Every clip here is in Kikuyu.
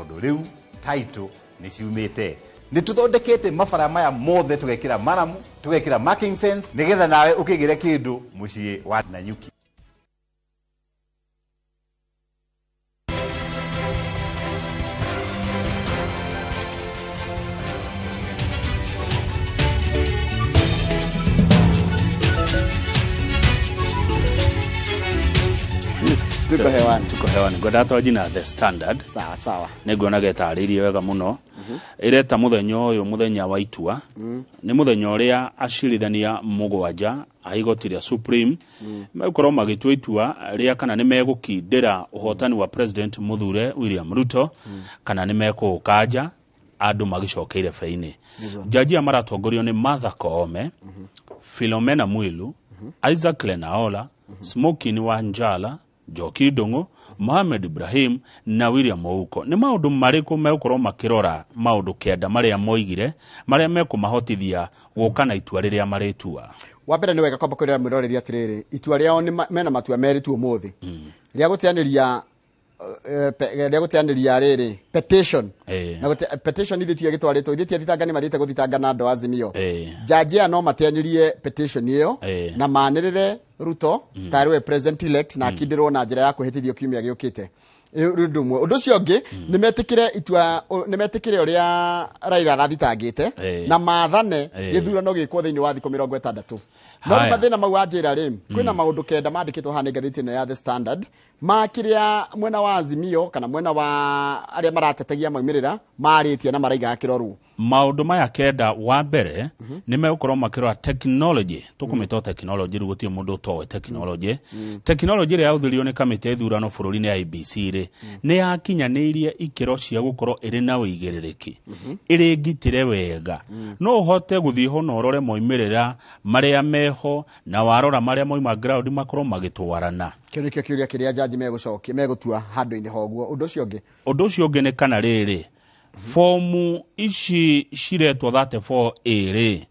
Tondũ rĩu title nĩ ciumĩte. Nĩ tũthondekete mabara maya mothe, tũgekĩra maramu, tũgekĩra marking fence, nĩgetha nawe ũkĩgĩre kĩndũ mũciĩ wa Nanyuki. Tuko hewani. Tuko hewani. Ngwendaga twanji na The Standard. Sawa sawa. Nĩ nguonaga ĩtarĩirie wega mũno. Ĩreta mũthenya ũyũ mũthenya wa itua. Nĩ mũthenya ũrĩa acirithania 7 a igoti rĩa Supreme megũkorwo magĩtua itua rĩa kana nĩ megũkindĩra ũhotani wa President Mũthure William Ruto kana nĩ mekũũkanja andũ magĩcokeire beinĩ. Jaji aya maratongorio nĩ Martha Koome, Philomena Mwilu, Isaac Lenaola, Smokin Wanjala, Njoki Ndung'u, Mohamed Ibrahim na William Ouko. Nĩ maũndũ marĩkũ megũkorwo makĩrora maũndũ 9 marĩa moigire marĩa mekũmahotithia gũka na itua rĩrĩa marĩtua? Wa mbere nĩ wega kwamba kwĩrĩra mwĩroreri atĩrĩrĩ, itua rĩao nĩ mena matua merĩ tu ũmũthĩ. Rĩa gũteanĩria, rĩa gũteanĩria rĩrĩ petition. Na petition ithuĩ tiyo ĩgĩtwarĩtwo, ithuĩ ti athitangani mathiĩte gũthitanga na andũ a Azimio. Jaji aya no mateanĩrie petition ĩyo na manĩrĩre Ruto tarĩ we president elect na akindĩrwo na njĩra ya kwĩhĩtithio kiumia gĩũkĩte. Rĩu ũndũ ũmwe. Ũndũ ũcio ũngĩ, nĩ metĩkĩre itua, nĩ metĩkĩre ũrĩa Raila arathitangĩte na maathane gĩthurano gĩkwo thĩinĩ wa thikũ 60. No rĩu mathĩna mau wanjĩra rĩ, kwĩna maũndũ 9 mandĩkĩtwo haha nĩ ngathĩti ĩno ya The Standard ma kĩrĩa mwena wa Azimio kana mwena wa arĩa maratetagia maumĩrĩra marĩtie na maraiga kĩrorwo. Maũndũ maya 9, wa mbere nĩ megũkorwo makĩrora technology, tũkũmĩta technology rĩu gũtirĩ mũndũ ũtoĩ technology. Technology ĩrĩa yahũthĩrirwo nĩ kamĩtĩ ya ithurano bũrũri-inĩ ya IEBC rĩ, nĩ yakinyanĩirie ikĩro cia gũkorwo ĩrĩ na ũigĩrĩrĩki, ĩrĩ ngitĩre wega. No ũhote gũthiĩ ho na ũrore moimĩrĩra marĩa meho na warora marĩa moima ground makorwo magĩtwarana. Kĩu nĩkĩo kĩũria kĩrĩa jaji megũcokia, megũtua handũ-inĩ ho ũguo. Ũndũ ũcio ũngĩ? Ũndũ ũcio ũngĩ nĩ kana rĩrĩ, fomu ici ciretwo 34A rĩ,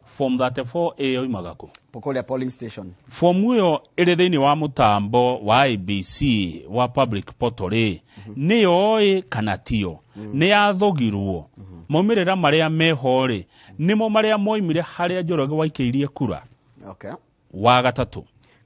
form 34A yoimaga kũ? Kũrĩa polling station. Fomu ĩyo ĩrĩ thĩinĩ wa mũtambo wa IEBC wa public portal rĩ, nĩyo ĩ kana tiyo? Nĩ yathogirwo. Maumĩrĩra marĩa meho rĩ, nĩmo marĩa moimire harĩa Njoroge waikĩirie kura. Wa gatatũ.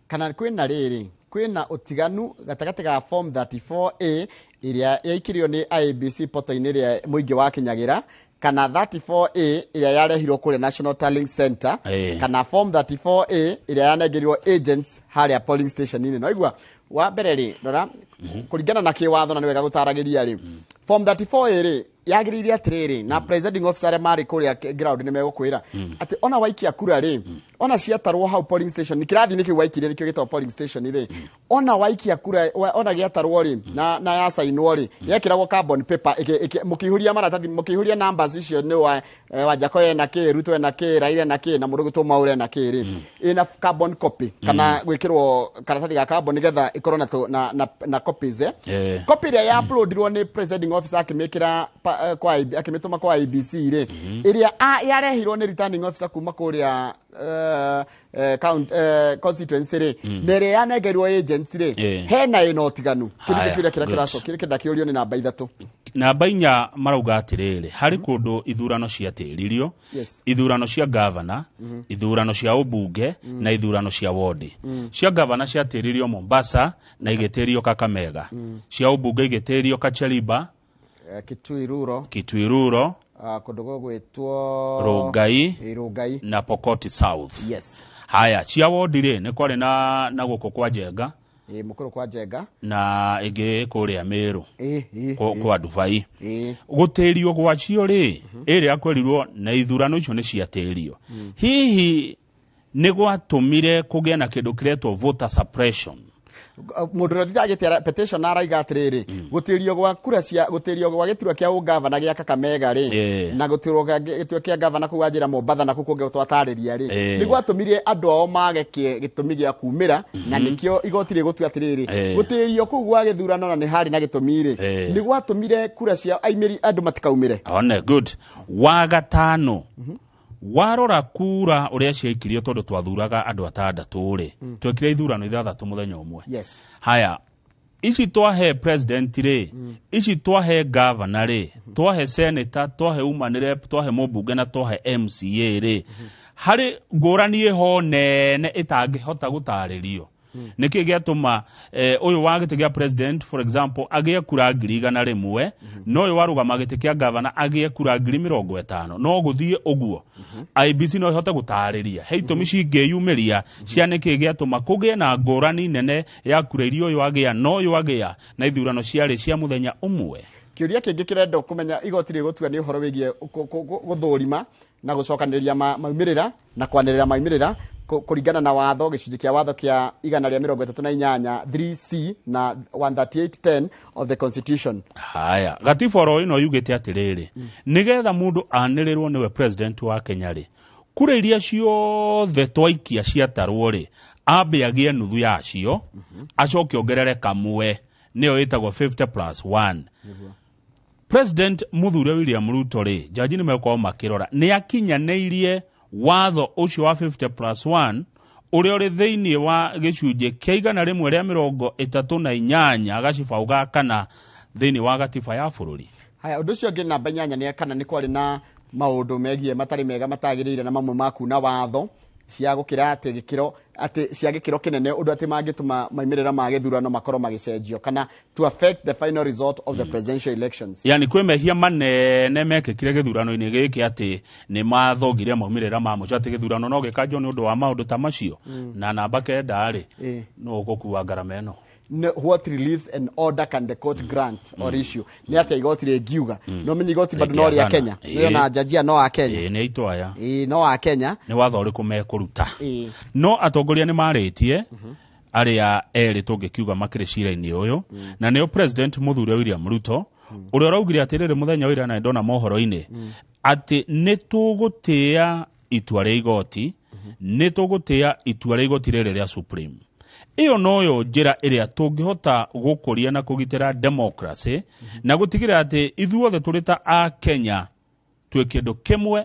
Kana kwĩna rĩrĩ, kwĩna ũtiganu gatagatĩ ga form 34A ĩrĩa yaikirio nĩ IEBC portal-inĩ ĩrĩa mũingĩ wakinyagĩra, kana 34A ĩrĩa yarehirwo kũrĩa National Tallying Center, kana form 34A ĩrĩa yanengerirwo agents harĩa polling station-inĩ. No igua, wa mbere rĩ, rora, kũringana na kĩwatho na nĩ wega gũtaragĩria rĩ, form 34A rĩ, yagĩrĩire atĩrĩrĩ, na presiding officer arĩa marĩ kũrĩa ground nĩ megũkwĩra atĩ ona waikia kura rĩ, ona ciatarwo hau polling station, kĩrathi-inĩ kĩu waikirie nĩkĩo gĩtagwo polling station rĩ, ona waikia kura, ona gĩatarwo rĩ, na yacainwo rĩ, yekĩragwo carbon paper, mũkĩihũria maratathi, mũkĩihũria numbers icio nĩ Wanjakoya ena kĩ, Ruto ena kĩ, Raila ena kĩ, na mũndũ ũgwĩtwo Mwaure ena kĩ rĩ, ĩna carbon copy, kana gwĩkĩrwo karatathi ga carbon nĩgetha ĩkorwo na copies, eh. Copy ĩrĩa ya uploadirwo nĩ presiding officer akĩmĩkĩra kwa I B, akĩmĩtũma kwa IEBC rĩ, ĩrĩa yarehirwo nĩ returning officer kuma kũrĩa constituency rĩ, na ĩrĩa yanengerirwo agents rĩ, hena ĩna ũtiganu. Kĩu nĩkĩo Haya, kĩũria kĩrĩa good. kĩracokio, kĩrĩa kĩrenda kĩũrio nĩ namba 3. Namba 4 marauga atĩrĩrĩ, harĩ kũndũ ithurano ciatĩririo, ithurano cia gavana, ithurano cia ũmbunge, na ithurano cia wodi. Cia gavana ciatĩririo Mombasa na igĩtĩrio Kakamega. Cia ũmbunge igĩtĩrio Kacheliba, Kitui Rural. Kitui Rural. Kũndũ gũgwĩtwo Rongai. Rongai. Na Pokot South. Haya, cia wodi rĩ, nĩ kwarĩ na gũkũ kwa Njenga. Mũkũrũ kwa Njenga. Na ĩngĩ kũrĩa Meru. Kwa Dubai. Gũtĩrio gwacio rĩ, ĩrĩa kwerirwo na ithurano icio nĩ ciatĩrio. Hihi nĩ gwatũmire kũgĩe na kĩndũ kĩretwo voter suppression? Mũndũ ũrĩa ũthitangĩte petition araiga atĩrĩrĩ, gũtĩrio gwa kura cia, gũtĩrio gwa gĩturwa kĩa ũgavana gĩa Kakamega rĩ, na gũtĩrio gwa gĩturwa kĩa gavana kũu Wanjĩra Mombatha na kũu kũngĩ twatarĩria rĩ, nĩ gwatũmire andũ ao mage gĩtũmi gĩa kumĩra, na nĩkĩo igoti rĩgũtua atĩrĩrĩ, gũtĩrio kũu gwa gĩthurano na nĩ harĩ na gĩtũmi rĩ, nĩ gwatũmire kura cia aimĩri andũ matikaumĩre. One, good. Wa gatano, warora kura ũrĩa ciaikirio tondũ twathuraga andũ atandatũ rĩ, twekire ithurano 6 mũthenya ũmwe. Haya, Ici twahe president rĩ, ici twahe governor rĩ, twahe senator, twahe woman rep, twahe mũmbunge na twahe MCA rĩ, harĩ ngũrani ĩho nene ĩtangĩhota gũtarĩrio. Nĩkĩ gĩatũma ũyũ wa gĩtĩ gĩa president, for example, agĩe kura 100,000, no ũyũ warũgama gĩtĩ kĩa governor agĩe kura 50,000? No gũthiĩ ũguo? IEBC no ĩhote gũtarĩria he itũmi cingĩyumĩria cia nĩkĩ gĩatũma kũgĩe na ngũrani nene ya kura iria ũyũ agĩa na ũyũ agĩa, na ithurano ciarĩ cia mũthenya ũmwe? Kĩũria kĩngĩ kĩrendwo kũmenya igoti rĩgũtua nĩ ũhoro wĩgiĩ gũthũrima na gũcokanĩrĩria maumĩrĩra na kwanĩrĩra maumĩrĩra kũringana na watho, gĩcunjĩ kĩa watho kĩa 138 3C na 138.10 of the constitution. Haya, gatiba oro ĩno yugĩte atĩrĩrĩ, nĩgetha mũndũ anĩrĩrwo nĩwe president wa Kenya rĩ, kura iria ciothe twaikia ciatarwo rĩ, ambe agĩe nuthu yacio, acoke ongerere kamwe, nĩyo ĩtagwo 50 plus 1. President Muthure William Ruto rĩ, jaji nĩ megũkorwo makĩrora nĩ akinyanĩirie watho ũcio wa 50 plus 1 ũrĩa ũrĩ thĩinĩ wa gĩcunjĩ kĩa 138 gacibaũ ga kana thĩinĩ wa gatiba ya bũrũri. Haya, ũndũ ũcio ũngĩ namba 8 nĩ kana nĩ kwarĩ na maũndũ megiĩ matarĩ mega matagĩrĩire na mamwe ma kuna watho cia gũkĩra atĩ gĩkĩro atĩ cia gĩkĩro kĩnene ũndũ atĩ mangĩtũma maumĩrĩra ma gĩthurano makorwo magĩcenjio kana to affect the final result of the presidential elections. Yani kwĩ mehia manene mekĩkire gĩthurano-inĩ gĩkĩ atĩ nĩ mathogire maumĩrĩra ma mũico, atĩ gĩthurano no gĩkanjwo nĩ ũndũ wa maũndũ ta macio. Na namba 9 rĩ, no ũgũkua ngarama ĩno. What reliefs and order can the court grant or issue? Nĩ atĩa igoti rĩngiuga? No menye igoti bado no rĩa Rĩngĩathana. Kenya. Nĩyo na jajia no a Kenya. Ĩĩ, nĩ aitũ aya. Ĩĩ, no a Kenya. Nĩ watho ũrĩkũ mekũruta? No atongoria nĩ marĩtie arĩa erĩ tũngĩkiuga makĩrĩ cira-inĩ ũyũ, na nĩo president Muthure William Ruto, ũrĩa ũraugire atĩrĩrĩ mũthenya wa ira, na ndona mohoro-inĩ, atĩ nĩ tũgũtĩĩa itua rĩa igoti, nĩ tũgũtĩĩa itua rĩa igoti rĩrĩ rĩa Supreme. Ĩyo noyo njĩra ĩrĩa tũngĩhota gũkũria na kũgitĩra democracy na gũtigĩrĩra atĩ ithuothe tũrĩ ta a Kenya twĩ kĩndũ kĩmwe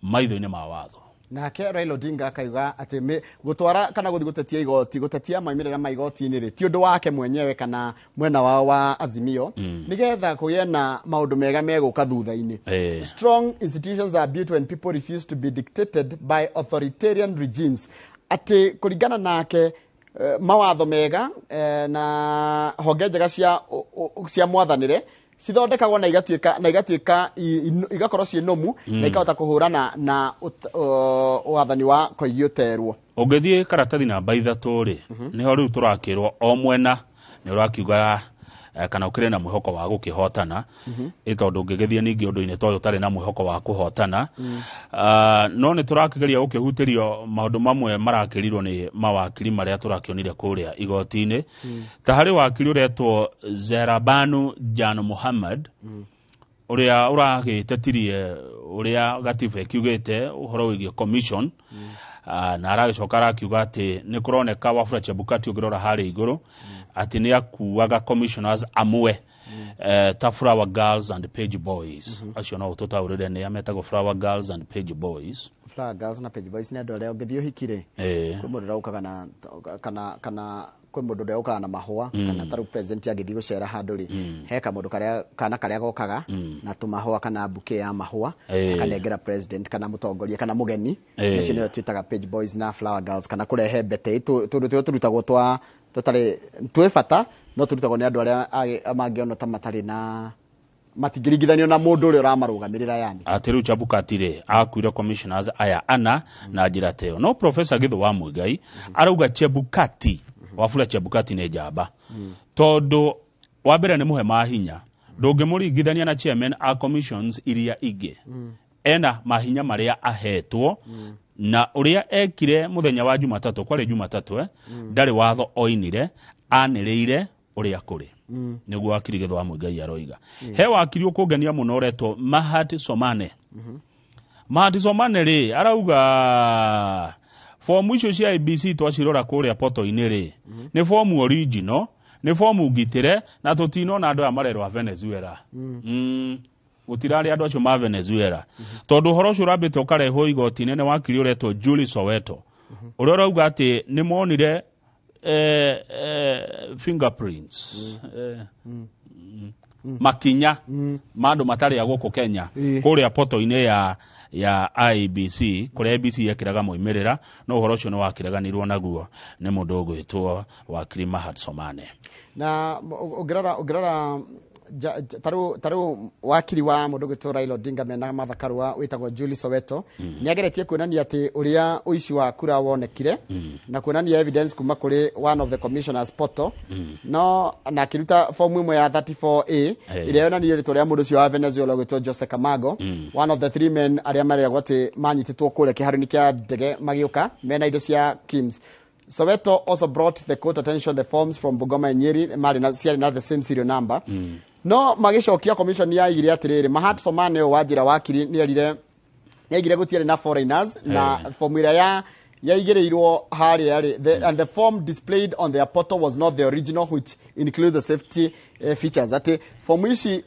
maitho-inĩ ma watho. Nake Raila Odinga akauga atĩ gũtwara kana gũthiĩ gũtetia igoti, gũtetia maumĩrĩra ma igoti-inĩ rĩ, ti ũndũ wake mwenyewe kana mwena wao wa Azimio, nĩgetha kũgĩe na maũndũ mega megũka thutha-inĩ. Strong institutions are built when people refuse to be dictated by authoritarian regimes. Atĩ kũringana nake, mawatho mega na honge njega cia mwathanĩre cithondekagwo na igatuĩka na igatuĩka igakorwo ciĩ nũmu na ikahota kũhũrana na wathani wa koigi ũterwo. Ũngĩthiĩ karatathi namba 3 rĩ, nĩho rĩu tũrakĩrwo o mwena nĩ ũrakiuga kana ũkĩrĩ na mwĩhoko wa gũkĩhotana, ĩ tondũ ũngĩgĩthiĩ ningĩ ũndũ-inĩ ta ũyũ ũtarĩ na mwĩhoko wa kũhotana. No nĩ tũrakĩgeria gũkĩhutĩrio maũndũ mamwe marakĩrirwo nĩ mawakiri marĩa tũrakĩonire kũrĩa igoti-inĩ. Ta harĩ wakiri ũretwo Zerabanu Jan Muhammad, ũrĩa ũragĩtetirie ũrĩa gatiba ĩkiugĩte ũhoro wĩgiĩ commission, na aragĩcoka arakiuga atĩ nĩ kũroneka Wafula Chebukati ũngĩrora harĩa igũrũ atĩ nĩ akuaga commissioners amwe ta Flower Girls and Page Boys. Acio no ũtũtaũrĩre nĩ a metagwo Flower Girls and Page Boys. Flower Girls na Page Boys nĩ andũ arĩa ũngĩthiĩ ũhiki rĩ, kwĩ mũndũ ũrĩa ũkaga na kana kana kwĩ mũndũ ũrĩa ũkaga na mahũa, kana ta rĩu president agĩthiĩ gũcera handũ rĩ, he kamũndũ karĩa kana karĩa gokaga na tũmahũa kana bouquet ya mahũa, akanengera president kana mũtongoria kana mũgeni. Acio nĩo twĩtaga Page Boys na Flower Girls, kana kũrehe mbete tũndũ tũrĩa tũrutagwo twa tũtarĩ twĩ bata, no tũrutagwo nĩ andũ arĩa mangĩonwo ta matarĩ na matingĩringithanio na mũndũ ũrĩa ũramarũgamĩrĩra yani. Atĩ rĩu Chebukati rĩ akuire commissioners aya ana na njĩra ta ĩyo. No Professor Githu wa Muigai arauga Chebukati, Wafula Chebukati nĩ njamba, tondũ wa mbere nĩ mũhe mahinya, ndũngĩmũringithania na chairman a commissions iria ingĩ. Ena mahinya marĩa ahetwo na ũrĩa ekire mũthenya wa Jumatatũ, kwarĩ Jumatatũ, ndarĩ watho oinire, anĩrĩire ũrĩa kũrĩ. Nĩguo wakiri Githu wa Muigai aroiga. He wakiri ũkũngenia mũno ũretwo Mahat Somane. Mahat Somane rĩ arauga fomu icio cia IEBC twacirora kũrĩa poto-inĩ rĩ, nĩ fomu original, nĩ fomu ngitĩre, na tũtinona andũ aya marerwo a Venezuela. Gũtirarĩ andũ acio ma Venezuela. Tondũ ũhoro ũcio ũrambĩte ũkarehwo igoti-inĩ nĩ wakiri ũretwo Julie Soweto, ũrĩa ũrauga atĩ nĩ monire Fingerprints, makinya ma andũ matarĩ a gũkũ Kenya kũrĩa poto-inĩ ya IEBC, kũrĩa IEBC yekĩraga moimĩrĩra, no ũhoro ũcio nĩ wakĩreganirwo naguo nĩ mũndũ ũgwĩtwo wakiri Mahat Somane. Na ũngĩrora tarĩu wakiri wa mũndũ ũgwĩtwo Raila Odinga mena Martha Karua wĩtagwo Julie Soweto nĩ ageretie kuonania atĩ ũrĩa ũici wa kura wonekire na kuonania evidence kuma kũrĩ one of the commissioners portal, no na akĩruta fomu ĩmwe ya 34A ĩrĩa yonanirie rĩtwa rĩa mũndũ ũcio wa Venezuela ũgwĩtwo Jose Camargo, one of the three men arĩa mareragwo atĩ manyitĩtwo kũrĩa kĩharo-inĩ kĩa ndege magĩũka mena indo cia KIMS. Soweto also brought the court attention the forms from Bungoma and Nyeri marĩ na ciarĩ na the same serial number. No magĩcokia commission yaigire atĩrĩrĩ, Mahat Somane ũyũ wa njĩra wakiri nĩerire nĩaigire gũtiarĩ na foreigners na fomu ĩrĩa ya yaigĩrĩirwo harĩa rĩ, and the form displayed on their portal was not the original, which includes the safety features. Atĩ fomu ici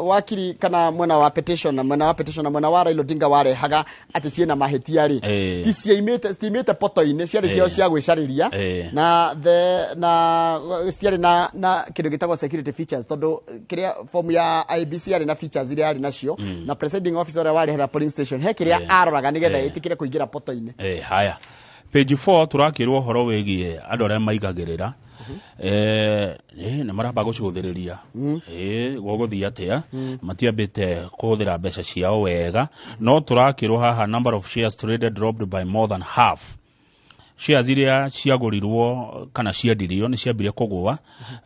wakiri kana mwena wa petition na mwena wa petition na mwena wa Raila Odinga warehaga atĩ ciĩna mahĩtia rĩ, ti ciaimĩte, citimĩte poto-inĩ, ciarĩ ciao cia gwĩcarĩria na the na ciarĩ na kĩndũ gĩtagwo security features, tondũ kĩrĩa fomu ya IEBC yarĩ na features iria yarĩ nacio na presiding officer ũrĩa warĩ harĩa polling station he kĩrĩa aroraga nĩgetha ĩtĩkĩre kũingĩra poto-inĩ. Haya, page 4 turakĩrwo ũhoro wĩgiĩ andũ arĩa maigagĩrĩra, nĩ maramba gũcũthĩrĩria gũgũthiĩ atĩa, matiambĩte kũhũthĩra mbeca ciao wega. No tũrakĩrwo haha, number of shares traded dropped by more than half. Shares iria ciagũrirwo kana ciendirio nĩ ciambire kũgũa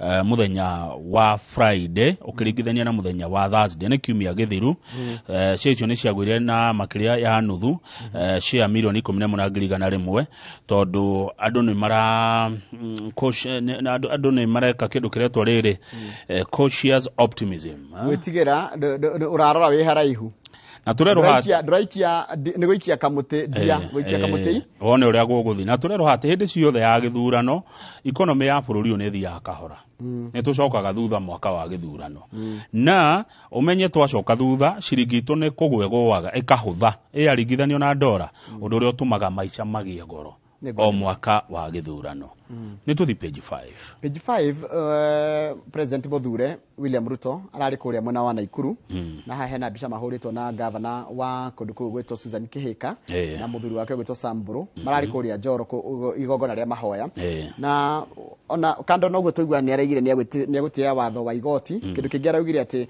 mũthenya wa Friday ũkĩringithania na mũthenya wa Thursday, nĩ kiumia gĩthiru. Share icio nĩ ciagũire na makĩria ya nuthu, share 11,100,000, tondũ andũ nĩ mara andũ nĩ mareka kĩndũ kĩretwo rĩrĩ cautious optimism. Gwĩtigĩra ũrarora wĩ haraihu na tũrerwo ndũraikia nĩ gũikia kamũtĩ ndia, gũikia kamũtĩ. Wone ũrĩa gũgũthiĩ. Na tũrerwo atĩ hĩndĩ ciothe ya gĩthurano economy ya bũrũri ũyũ nĩ ĩthiaga kahora, nĩ tũcokaga thutha mwaka wa gĩthurano, na ũmenye twacoka thutha ciringi itũ nĩ kũgwa ĩgũaga ĩkahũtha ĩyaringithanio na ndora, ũndũ ũrĩa ũtũmaga maica magĩe goro o mwaka wa gĩthurano. Nĩ tũthi page 5. Page 5, President Muthure William Ruto ararĩ kũrĩa mwena wa Naikuru, na haha hena mbica mahũrĩtwo na gavana wa kũndũ kũu gwĩtwo Susan Kihika na mũthuri wake gwĩtwo Samburu, mararĩ kũrĩa Njoro igongona rĩa mahoya. Na ona kando noguo tũigua nĩ araigire nĩ egũtĩĩa watho wa igoti. Kĩndũ kĩngĩ araugire atĩ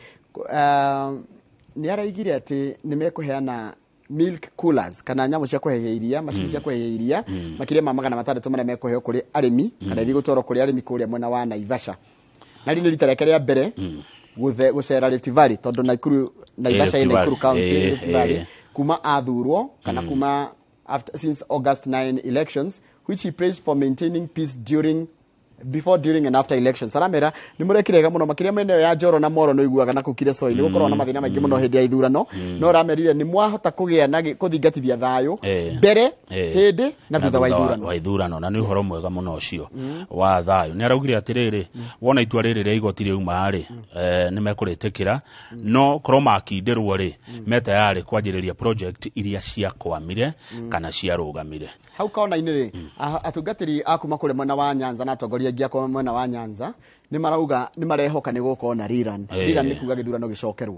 nĩ araigire atĩ nĩ mekũheana milk coolers kana nyamũ cia kũhehia iria, macini cia kũhehia iria makĩria ma 600 marĩa mekũheo kũrĩ arĩmi kana iria igũtwarwo kũrĩ arĩmi kũrĩa mwena wa Naivasha. Na rĩu nĩ rita rĩake rĩa mbere gũcera Rift Valley, tondũ Naikuru, Naivasha ĩ Nakuru County, Rift Valley, kuma athurwo kana kuma after, since August 9 elections, which he praised for maintaining peace during, before, during and after elections. Aramera nĩ mũrekire wega mũno makĩria mena ya Njoro na Moro, nĩ iguaga na kũu Kiresoi nĩ gũkorwo na mathĩna maingĩ mũno hĩndĩ ya ithurano, no aramerire nĩ mwahota kũgĩa na kũthingatithia thayũ mbere, hĩndĩ na thutha wa ithurano. Wa ithurano, na nĩ ũhoro mwega mũno ũcio wa thayũ. Nĩ araugire atĩrĩrĩ, wona itua rĩrĩ rĩa igoti rĩauma rĩ, nĩ mekũrĩtĩkĩra, no korwo makindĩrwo rĩ, me tayarĩ kwanjĩrĩria project iria ciakwamire kana ciarũgamire. Hau kona-inĩ rĩ, atungatĩri a kuma kũrĩa mwena wa Nyanza na atongoria aingĩ a kuma mwena wa Nyanza nĩ marauga nĩ marehoka nĩ gũkorwo na rerun. Rerun nĩ kuga gĩthurano gĩcokerwo.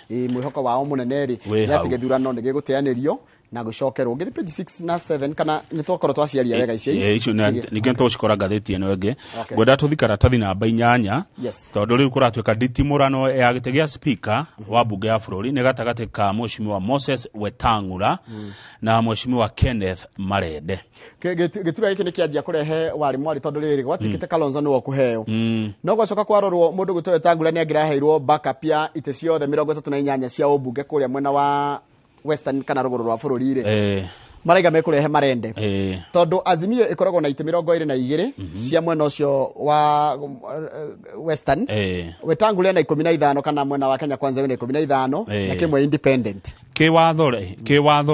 Mwĩhoko wao mũnene rĩ Wĩ nĩ atĩ hau. gĩthurano nĩ gĩgũteanĩrio na gũcokerwo. Ngĩthiĩ page 6 na 7 kana nĩ twakorwo twaciaria wega icio. Icio ningĩ tũcikora ngathĩti ĩno ĩngĩ. Okay. Ngwenda tũthi karatathi namba 8, tondũ rĩu kũratuĩka nditimũrano ya gĩtĩ gĩa speaker wa mbunge ya bũrũri nĩ gatagatĩ ka mheshimiwa Moses Wetang'ula na mheshimiwa Kenneth Marende. Gĩturwa gĩkĩ nĩ kĩanjia kũrehe warĩ mwarĩ, tondũ rĩrĩ gwatuĩkĩte Kalonzo nĩwe ũkũheo, no gwacoka kwarorwo mũndũ gwĩtwo Wetang'ula nĩ angĩraheirwo backup ya itĩ ciothe 38 cia ũmbunge kũrĩa mwena wa Western kana rũgũrũ rwa bũrũri rĩ, maraiga mekũrehe Marende, tondũ Azimio ĩkoragwo na itĩ 22 cia mwena ũcio wa Western. Wetang'ula ena 15, kana mwena wa Kenya Kwanza wĩna 15, na kĩmwe independent. Kĩwatho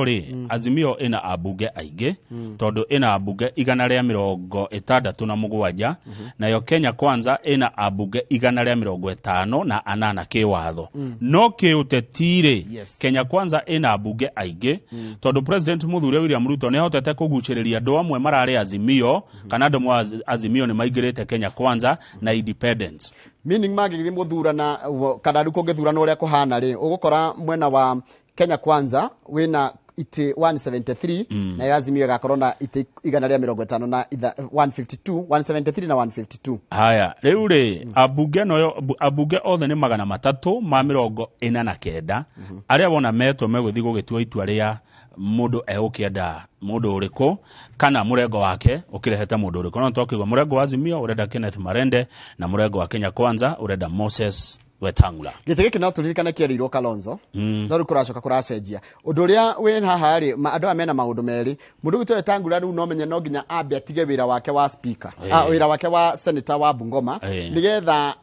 rĩ, Azimio ĩna ambunge aingĩ tondũ ĩna ambunge 167, nayo Kenya Kwanza ĩna ambunge 158 kĩwatho, no kĩũteti rĩ, Kenya Kwanza ĩna ambunge aingĩ tondũ President Mũthure William Ruto nĩ ahotete kũgucĩrĩria andũ amwe mararĩ Azimio, kana andũ mwa Azimio nĩ maingĩrĩte Kenya Kwanza na Independence. Meaning mangĩgĩthiĩ gũthurana kana rĩu kũngĩthurana ũrĩa kũhana rĩ, ũgũkora mwena wa Kenya Kwanza wĩna itĩ 173, nayo Azimio ĩgakorwo na itĩ 152, 173 na 152. Haya, rĩu rĩ, ambunge noyo ambunge othe nĩ 349 arĩa wona metwo megũthiĩ gũgĩtua itua rĩa mũndũ egũkĩenda mũndũ ũrĩkũ kana mũrengo wake ũkĩrehete mũndũ ũrĩkũ. No twakĩigua mũrengo wa Azimio ũrenda Kenneth Marende na mũrengo wa Kenya Kwanza ũrenda Moses Wetangula. Gĩtĩ gĩkĩ no tũririkane kĩerĩirwo Kalonzo, no rĩu kũracoka kũracenjia. Ũndũ ũrĩa wĩ haha rĩ, andũ aya mena maũndũ merĩ. Mũndũ gwitũ Wetangula rĩu no menye no nginya ambe atige wĩra wake wa speaker, wĩra wake wa senator wa Bungoma, nĩgetha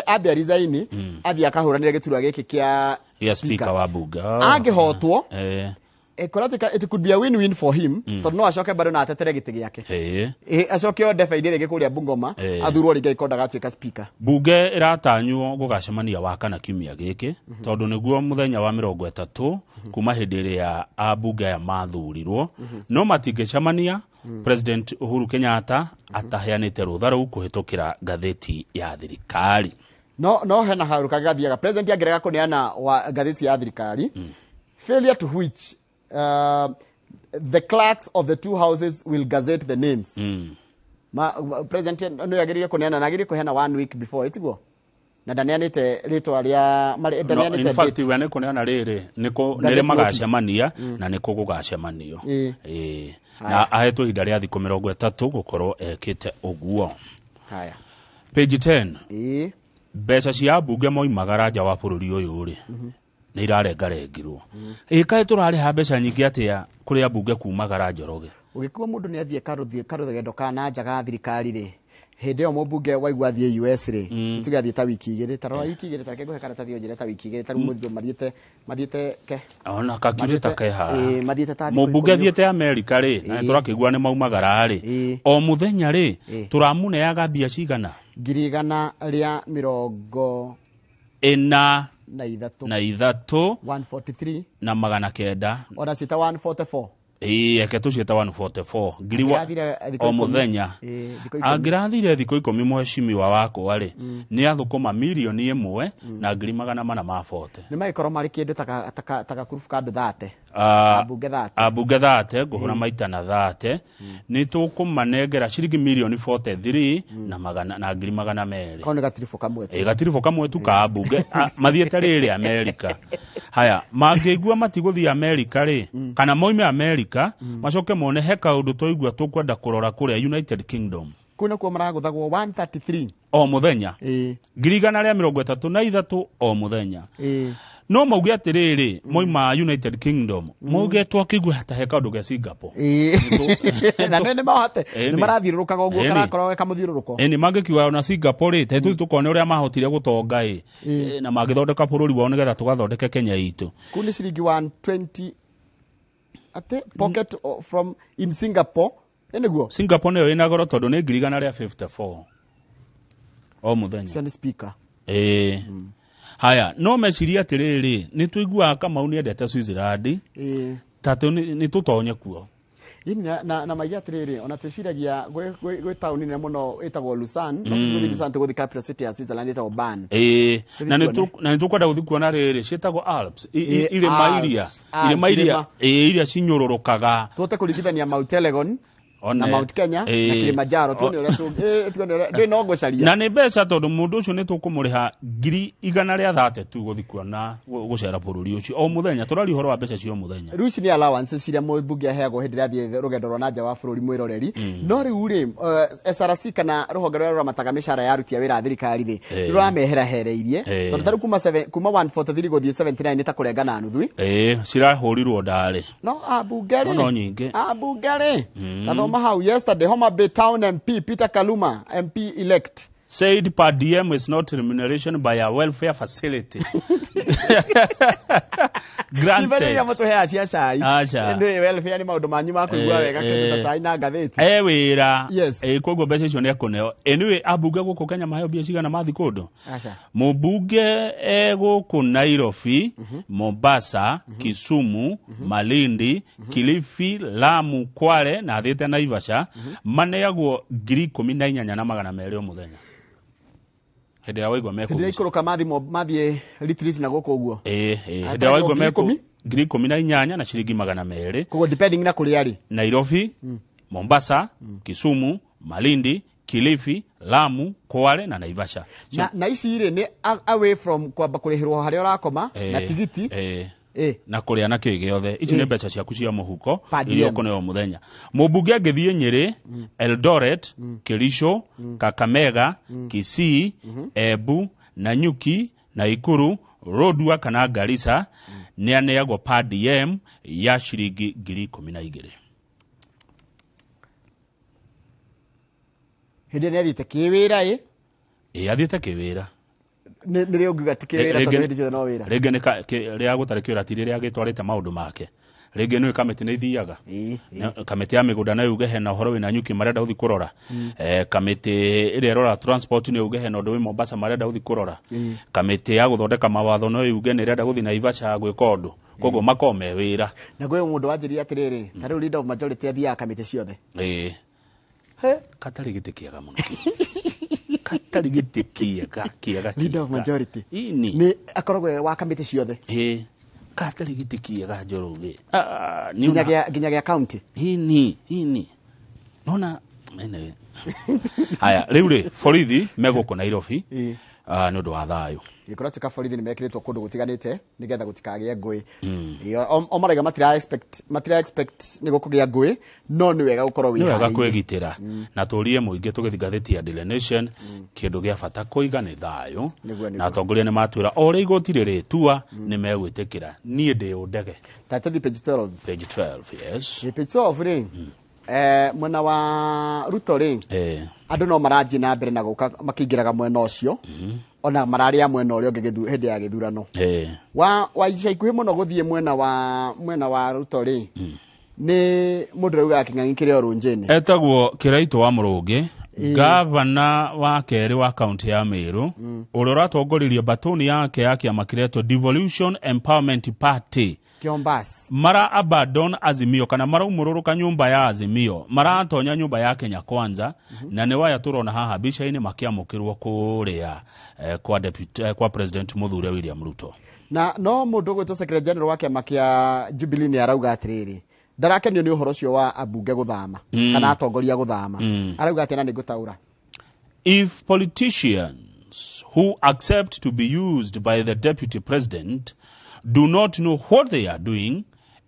ambe arizaini athiĩ akahũranĩre gĩturwa gĩkĩ kĩa gĩa speaker wa bunge. Angĩhotwo, kũratuĩka it could be a win-win for him, tondũ no acoke bado na atetere gĩtĩ gĩake. Acoke o ndebe-inĩ rĩngĩ kũrĩa Bungoma, athurwo rĩngĩ angĩkorwo ndagatuĩka speaker. Bunge ĩratanywo gũgacemania Wakana kiumia gĩkĩ, tondũ nĩguo mũthenya wa 30 kuma hĩndĩ ĩrĩa ambunge aya mathurirwo. No matingĩcemania President Uhuru Kenyatta ataheanĩte rũtha rũu kũhĩtũkĩra ngathĩti ya thirikari. No hena kaũndũ kangĩ gathiaga president angĩrega kũneana wa ngathĩti ya thirikari, failure to which the clerks of the two houses will gazette the names. President nĩ agĩrĩire kũneana na agĩrĩire kũheana one week before, ĩtiguo? Na ndaneanĩte rĩtwa rĩa No, in ndaneanĩte fact date. we nĩ kũneana rĩrĩ nĩkũ Gazette nĩrĩ magacemania na nĩkũ gũgacemanio. Ĩĩ. Na ahetwo ihinda rĩa thikũ 30 gũkorwo ekĩte ũguo. Haya. Page 10. Mbeca cia ambunge moimagara nja wa bũrũri ũyũ rĩ, nĩ irarengarengirwo. Ĩ kaĩ tũrarĩha mbeca nyingĩ atĩa kũrĩ ambunge kumagara, Njoroge? Ũgĩkua mũndũ nĩ athiĩ karũgendo ka na nja ga thirikari rĩ, hĩndĩ ĩyo mũmbunge waigua athiĩ US rĩ, tuge athiĩ ta wiki 2, ta rora wiki 2, ta reke ngũhe karatathi ũnjĩre ta wiki 2, ta rĩu mũthiro mathiĩte ke Ona kakirĩta ke haha. Mathiĩte ta thikũ Mũmbunge 10. athiĩte Amerika rĩ, na tũrakĩigua nĩ maumagara rĩ, o mũthenya rĩ, tũramũneaga mbia cigana? 143 ĩna na ithatũ. Na ithatũ. 143. Na 900. Ona ciĩta 144. Ĩĩ, eke tũciĩta 144 ngiri Angĩrathire thikũ o 10. Mũthenya. Ĩĩ, thikũ 10. Angĩrathire thikũ 10, mũhecimiwa wakwa rĩ, nĩ athũkũma 1,440,000. Nĩ magĩkorwo marĩ kĩndũ ta gakurubu ka andũ 30. Ambunge 30. Ambunge 30 ngũhũra maita na 30 nĩ tũkũmanengera ciringi mirioni 43 na magana na ngiri 200. Kau nĩ gatiribũ kamwe tu. Ĩ, gatiribũ kamwe tu ka ambunge. Mathiĩte rĩrĩ Amerika. Haya, mangĩigua matigũthiĩ Amerika rĩ, kana moime Amerika macoke mone he kaũndũ twaigua tũkwenda kũrora kũrĩa United Kingdom, Kũu nakuo maragũthagwo 133. O mũthenya. 133,000 o mũthenya. No mauge atĩrĩrĩ, moima United Kingdom mauge twakĩigua ta he kaũndũ ge Singapore. Na nĩ mahote Ĩni. nĩ marathiũrũrũkaga ũguo. Ĩni. Karakorwo ge kamũthiũrũrũko. Ĩni mangĩkiuga ona Singapore rĩ, tũthiĩ tũkone ũrĩa mahotire gũtonga ĩ, na mangĩthondeka bũrũri wao nĩgetha tũgathondeke Kenya itũ. Kũu nĩ ciringi 120 atĩ pocket from in Singapore, ĩ nĩguo. Singapore nĩyo ĩna goro tondũ nĩ 154,000 o mũthenya. Cio nĩ speaker. Ĩĩ, haya, no meciria atĩrĩrĩ, nĩ tũiguaga Kamau nĩ endete Switzerland, ta nĩ tũtonye kuo. Ĩni na maiga atĩrĩrĩ, ona twĩciragia gwĩ taũni nene mũno ĩtagwo Lausanne, no tũtigũthiĩ Lausanne, tũgũthiĩ capital city ya Switzerland ĩtagwo Bern. Ĩĩ, na nĩ Tũthiĩ tuone. na nĩ tũkwenda gũthiĩ kuona rĩrĩ ciĩtagwo Alps, irĩma Alps, iria Alps, irĩma iria irĩma. Ĩĩ, iria cinyũrũrũkaga. Tũhote kũringithania Mount Elgon One. Na Mount Kenya na Kilimanjaro, tuone ũrĩa tuone ũrĩa ndĩ no ngũcaria. Na nĩ mbeca tondũ mũndũ ũcio nĩ tũkũmũrĩha 130,000 tu gũthiĩ kuona gũcera bũrũri ũcio o mũthenya. Tũraria ũhoro wa mbeca cia o mũthenya. Rĩu ici nĩ allowances iria mũmbunge aheagwo hĩndĩ ĩrĩa athiĩ rũgendo rwa na nja wa bũrũri mwĩroreri. No rĩu rĩ, SRC kana rũhonge rũrĩa rũramataga mĩcara ya aruti a wĩra a thirikari rĩ, rũrameherahereirie, tondũ tarĩu kuma 143 gũthiĩ 79 nĩ ta kũrenga na nuthu. Ĩĩ, cirahũrirwo ndarĩ. No ambunge rĩ, No nyingĩ. Ambunge rĩ, tathoma hau, yesterday Homa Bay Town MP Peter Kaluma, MP elect, said per diem is not remuneration by a welfare facility. Ti mbeca iria Granted. mũtũheaga cia cai. Aca. Nĩ welfare nĩ maũndũ manyu ma kũigua wega, kĩndũ ta cai na ngathĩti. E wĩra. Yes. Koguo mbeca icio nĩ ekũneo. Anyway, ambunge gũkũ Kenya maheo mbia cigana mathi kũndũ? Aca. Mũmbunge e gũkũ Nairobi, Mombasa, Kisumu, Malindi, Kilifi, Lamu, Kwale na athiĩte Naivasha, maneagwo 18,200 o mũthenya hĩndĩ ĩrĩa waigua Hĩndĩ ĩrĩa mekũgucia. ikũrũka mathiĩ retreat na gũkũ ũguo. Ĩĩ, hĩndĩ Ata ĩrĩa waigua ngiri mekũ ikũmi? 18,000 na ciringi 200. Koguo depending na kũrĩa arĩ. Nairobi, Mombasa, Kisumu, Malindi, Kilifi, Lamu, Kwale na Naivasha. Na ici rĩ nĩ away from kwamba kũrĩhĩrwo harĩa ũrakoma na tigiti. Na kũrĩa na kĩ gĩothe, ici nĩ mbeca ciaku cia mũhuko Per iria diem. ũkũneo mũthenya. Mũmbunge angĩthiĩ Nyĩrĩ, Eldoret, Kericho, Kakamega, Kisii, Embu, Nanyuki, Naikuru, Lodwar kana Garissa, nĩ aneagwo per diem ya ciringi 12,000. Hĩndĩ ĩrĩa nĩ athiĩte kĩwĩra ĩ. Ĩ, athiĩte kĩwĩra. Nĩ rĩ ũngiuga ti kĩwĩra, tondũ hĩndĩ ciothe no wĩra. Rĩngĩ nĩ rĩa gũtarĩ kĩwĩra, ti rĩrĩa agĩtwarĩte maũndũ make. Rĩngĩ nĩ kamĩtĩ nĩ ithiaga. Kamĩtĩ ya mĩgũnda no yuge hena ũhoro wĩna nyuki marenda gũthiĩ kũrora. Kamĩtĩ ĩrĩa ĩrora transport nĩ yuge hena ũndũ wĩ Mombasa marenda gũthiĩ kũrora. Kamĩtĩ ya gũthondeka mawatho no yuge nĩ ĩrenda gũthiĩ Naivasha gwĩka ũndũ. Koguo makoragwo me wĩra. Na kwĩ mũndũ wanjĩrire atĩrĩrĩ, ta rĩu leader of majority athiaga kamĩtĩ ciothe. Ĩĩ. He. Katarĩ gĩtĩ kĩega mũno, katarĩ gĩtĩ kĩega kĩega. Leader of Kĩega. majority Ĩni. nĩ akoragwo e wa kamĩtĩ ciothe. Ĩĩ, katarĩ gĩtĩ kĩega, Njoroge. Ah, nĩ Nginya gĩa county. Ini nona. Anyway. Haya, rĩu rĩ, borithi me gũkũ Nairobi nĩ ũndũ wa thayũ. Gĩkora tuĩka borithi nĩ mekĩrĩtwo kũndũ gũtiganĩte nĩgetha gũtikagĩe ngũĩ. O marauga matira expect nĩ gũkũgĩa ngũĩ, no nĩ wega gũkorwo Nĩ wega wĩharĩirie. Kwĩgitĩra na tũrie mũingĩ. Tũgĩthiĩ ngathĩti ya Daily Nation, kĩndũ gĩa bata kũiga nĩ thayũ. Nĩguo. Na atongoria nĩ matwĩra o ũrĩa igoti rĩrĩtua nĩ megwĩtĩkĩra. Niĩ ndĩ ũndege. Ta tũthiĩ page 12. Page 12, yes. Ĩ, page 12 rĩ, mwena wa Ruto rĩ, andũ no marathiĩ na mbere na gũka makĩingĩraga mwena ũcio, ona mararĩa mwena ũrĩa ũngĩ hĩndĩ ya gĩthurano. Wa ica ikuhĩ mũno gũthiĩ mwena wa Ruto rĩ, nĩ mũndũ ũraugaga kĩng'ang'i kĩrĩ o rũnjĩnĩ. Etagwo Kĩraitũ wa Mũrũngĩ, gavana wa kerĩ wa kaunti ya Meru, ũrĩa ũratongoririe batoni yake ya kĩama kĩretwo Devolution Empowerment Party. Kiombas. Mara abandon Azimio kana maraumũrũrũka nyũmba ya Azimio, maratonya nyũmba ya Kenya Kwanza, na nĩ waya tũrona haha mbica-inĩ makĩamũkĩrwo kũrĩa kwa, deputy, kwa President mũthure William Ruto. Na no mũndũ ũgwĩtwo secretary general wa kĩama kĩa Jubilee nĩ arauga atĩrĩrĩ, ndarakenio nĩ ũhoro ũcio wa ambunge gũthama kana atongoria gũthama. Arauga atĩ, na nĩ ngũtaũra. If politicians who accept to be used by the deputy president do not know what they are doing,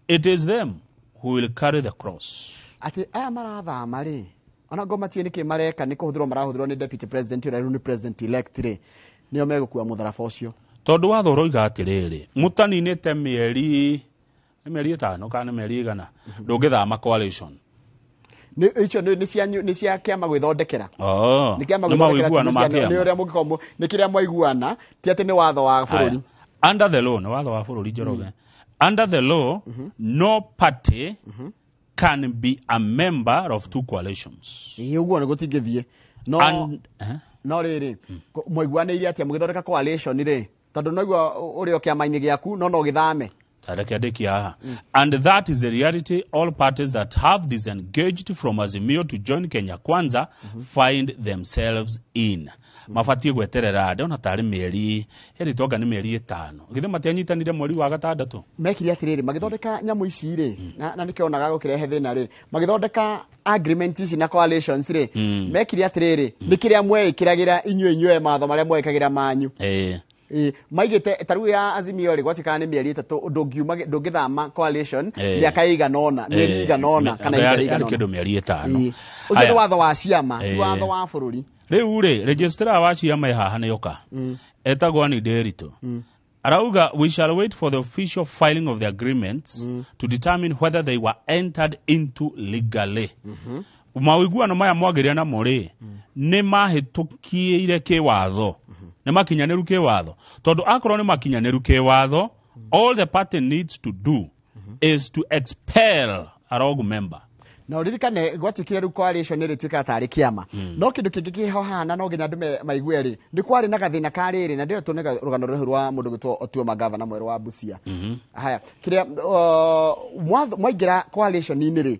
it is them who will carry the cross. Atĩ aya marathama rĩ, ona ngo matiĩ nĩkĩ mareka, nĩ kũhũthĩrwo marahũthĩrwo nĩ deputy president ũrĩa rĩu nĩ president elect rĩ, nĩo megũkua mũtharaba ũcio. Tondũ watho ũroiga atĩrĩrĩ, mũtaninĩte mĩeri, nĩ mĩeri 5 kana nĩ mĩeri 100, ndũngĩthama coalition. Nĩ icio nĩ cianyu, nĩ cia kĩama gwĩthondekera. Oh, Nĩ kĩama nĩ gwĩthondekera. mawĩiguano Ti ma nĩ cia- nĩ kĩama. ũrĩa mũngĩkorwo nĩ kĩrĩa mwaiguana, ti atĩ nĩ watho wa bũrũri. Aya. Under the law, nĩ watho wa bũrũri, Njoroge. Under the law, no party can be a member of two coalitions. Ĩĩ, ũguo nĩ gũtingĩthiĩ, no And, eh? No rĩrĩ, mwaiguanĩire atĩa mũgĩthondeka coalition rĩ? Tondũ noigua ũrĩ o kĩama-inĩ gĩaku no no gĩthame. Reke ndĩkie haha. And that is the reality all parties that have disengaged from Azimio to join Kenya Kwanza find themselves in. Mabatiĩ gweterera, ndĩrona tarĩ mĩeri hĩrĩ tonga nĩ mĩeri 5. Githĩ matianyitanire mweri wa gatandatũ? Mekire atĩrĩrĩ, magĩthondeka nyamũ ici rĩ, na nĩkĩo onaga gũkĩrehe thĩna rĩ, magĩthondeka agreement ici na coalitions rĩ, mekire atĩrĩrĩ, nĩ kĩrĩa mweĩkĩragĩra inyuĩ mawatho marĩa mweĩkagĩra manyu. Ĩ, maigĩte ta rĩu ya Azimio rĩ, gwatuĩkaga nĩ mĩeri 3 ndũngiuma, ndũngĩthama coalition mĩaka ĩigana ũna, mĩeri ĩigana ũna kana ihinda Yarĩ rĩigana ũna. kĩndũ mĩeri 5. Ĩ. Ũcio nĩ Aya. watho wa ciama, ti watho wa bũrũri. Rĩu rĩ, registrar wa ciama haha nĩ oka, etagwo Ann Nderitu, arauga we shall wait for the official filing of the agreements to determine whether they were entered into legally. Mawĩiguano maya mwagĩrĩra namo rĩ, nĩ mahĩtũkĩire kĩwatho, nĩ makinyanĩru kĩwatho? Tondũ akorwo nĩ makinyanĩru kĩwatho, All the party needs to do is to expel a rogue member. Na uririkane gwatuikire riu coalition ĩrĩ tuĩkaga tarĩ kĩama, no kĩndũ kĩngĩ kĩho hana no nginya andũ maigue rĩ, nĩ kwarĩ na gathĩna ka rĩrĩ, na ndĩrenda tuone rũgano rũrĩa rwa mũndũ gwĩtwo Otuoma, gavana mwerũ wa Busia. Haya, kĩrĩa mwaingĩra coalition-inĩ rĩ,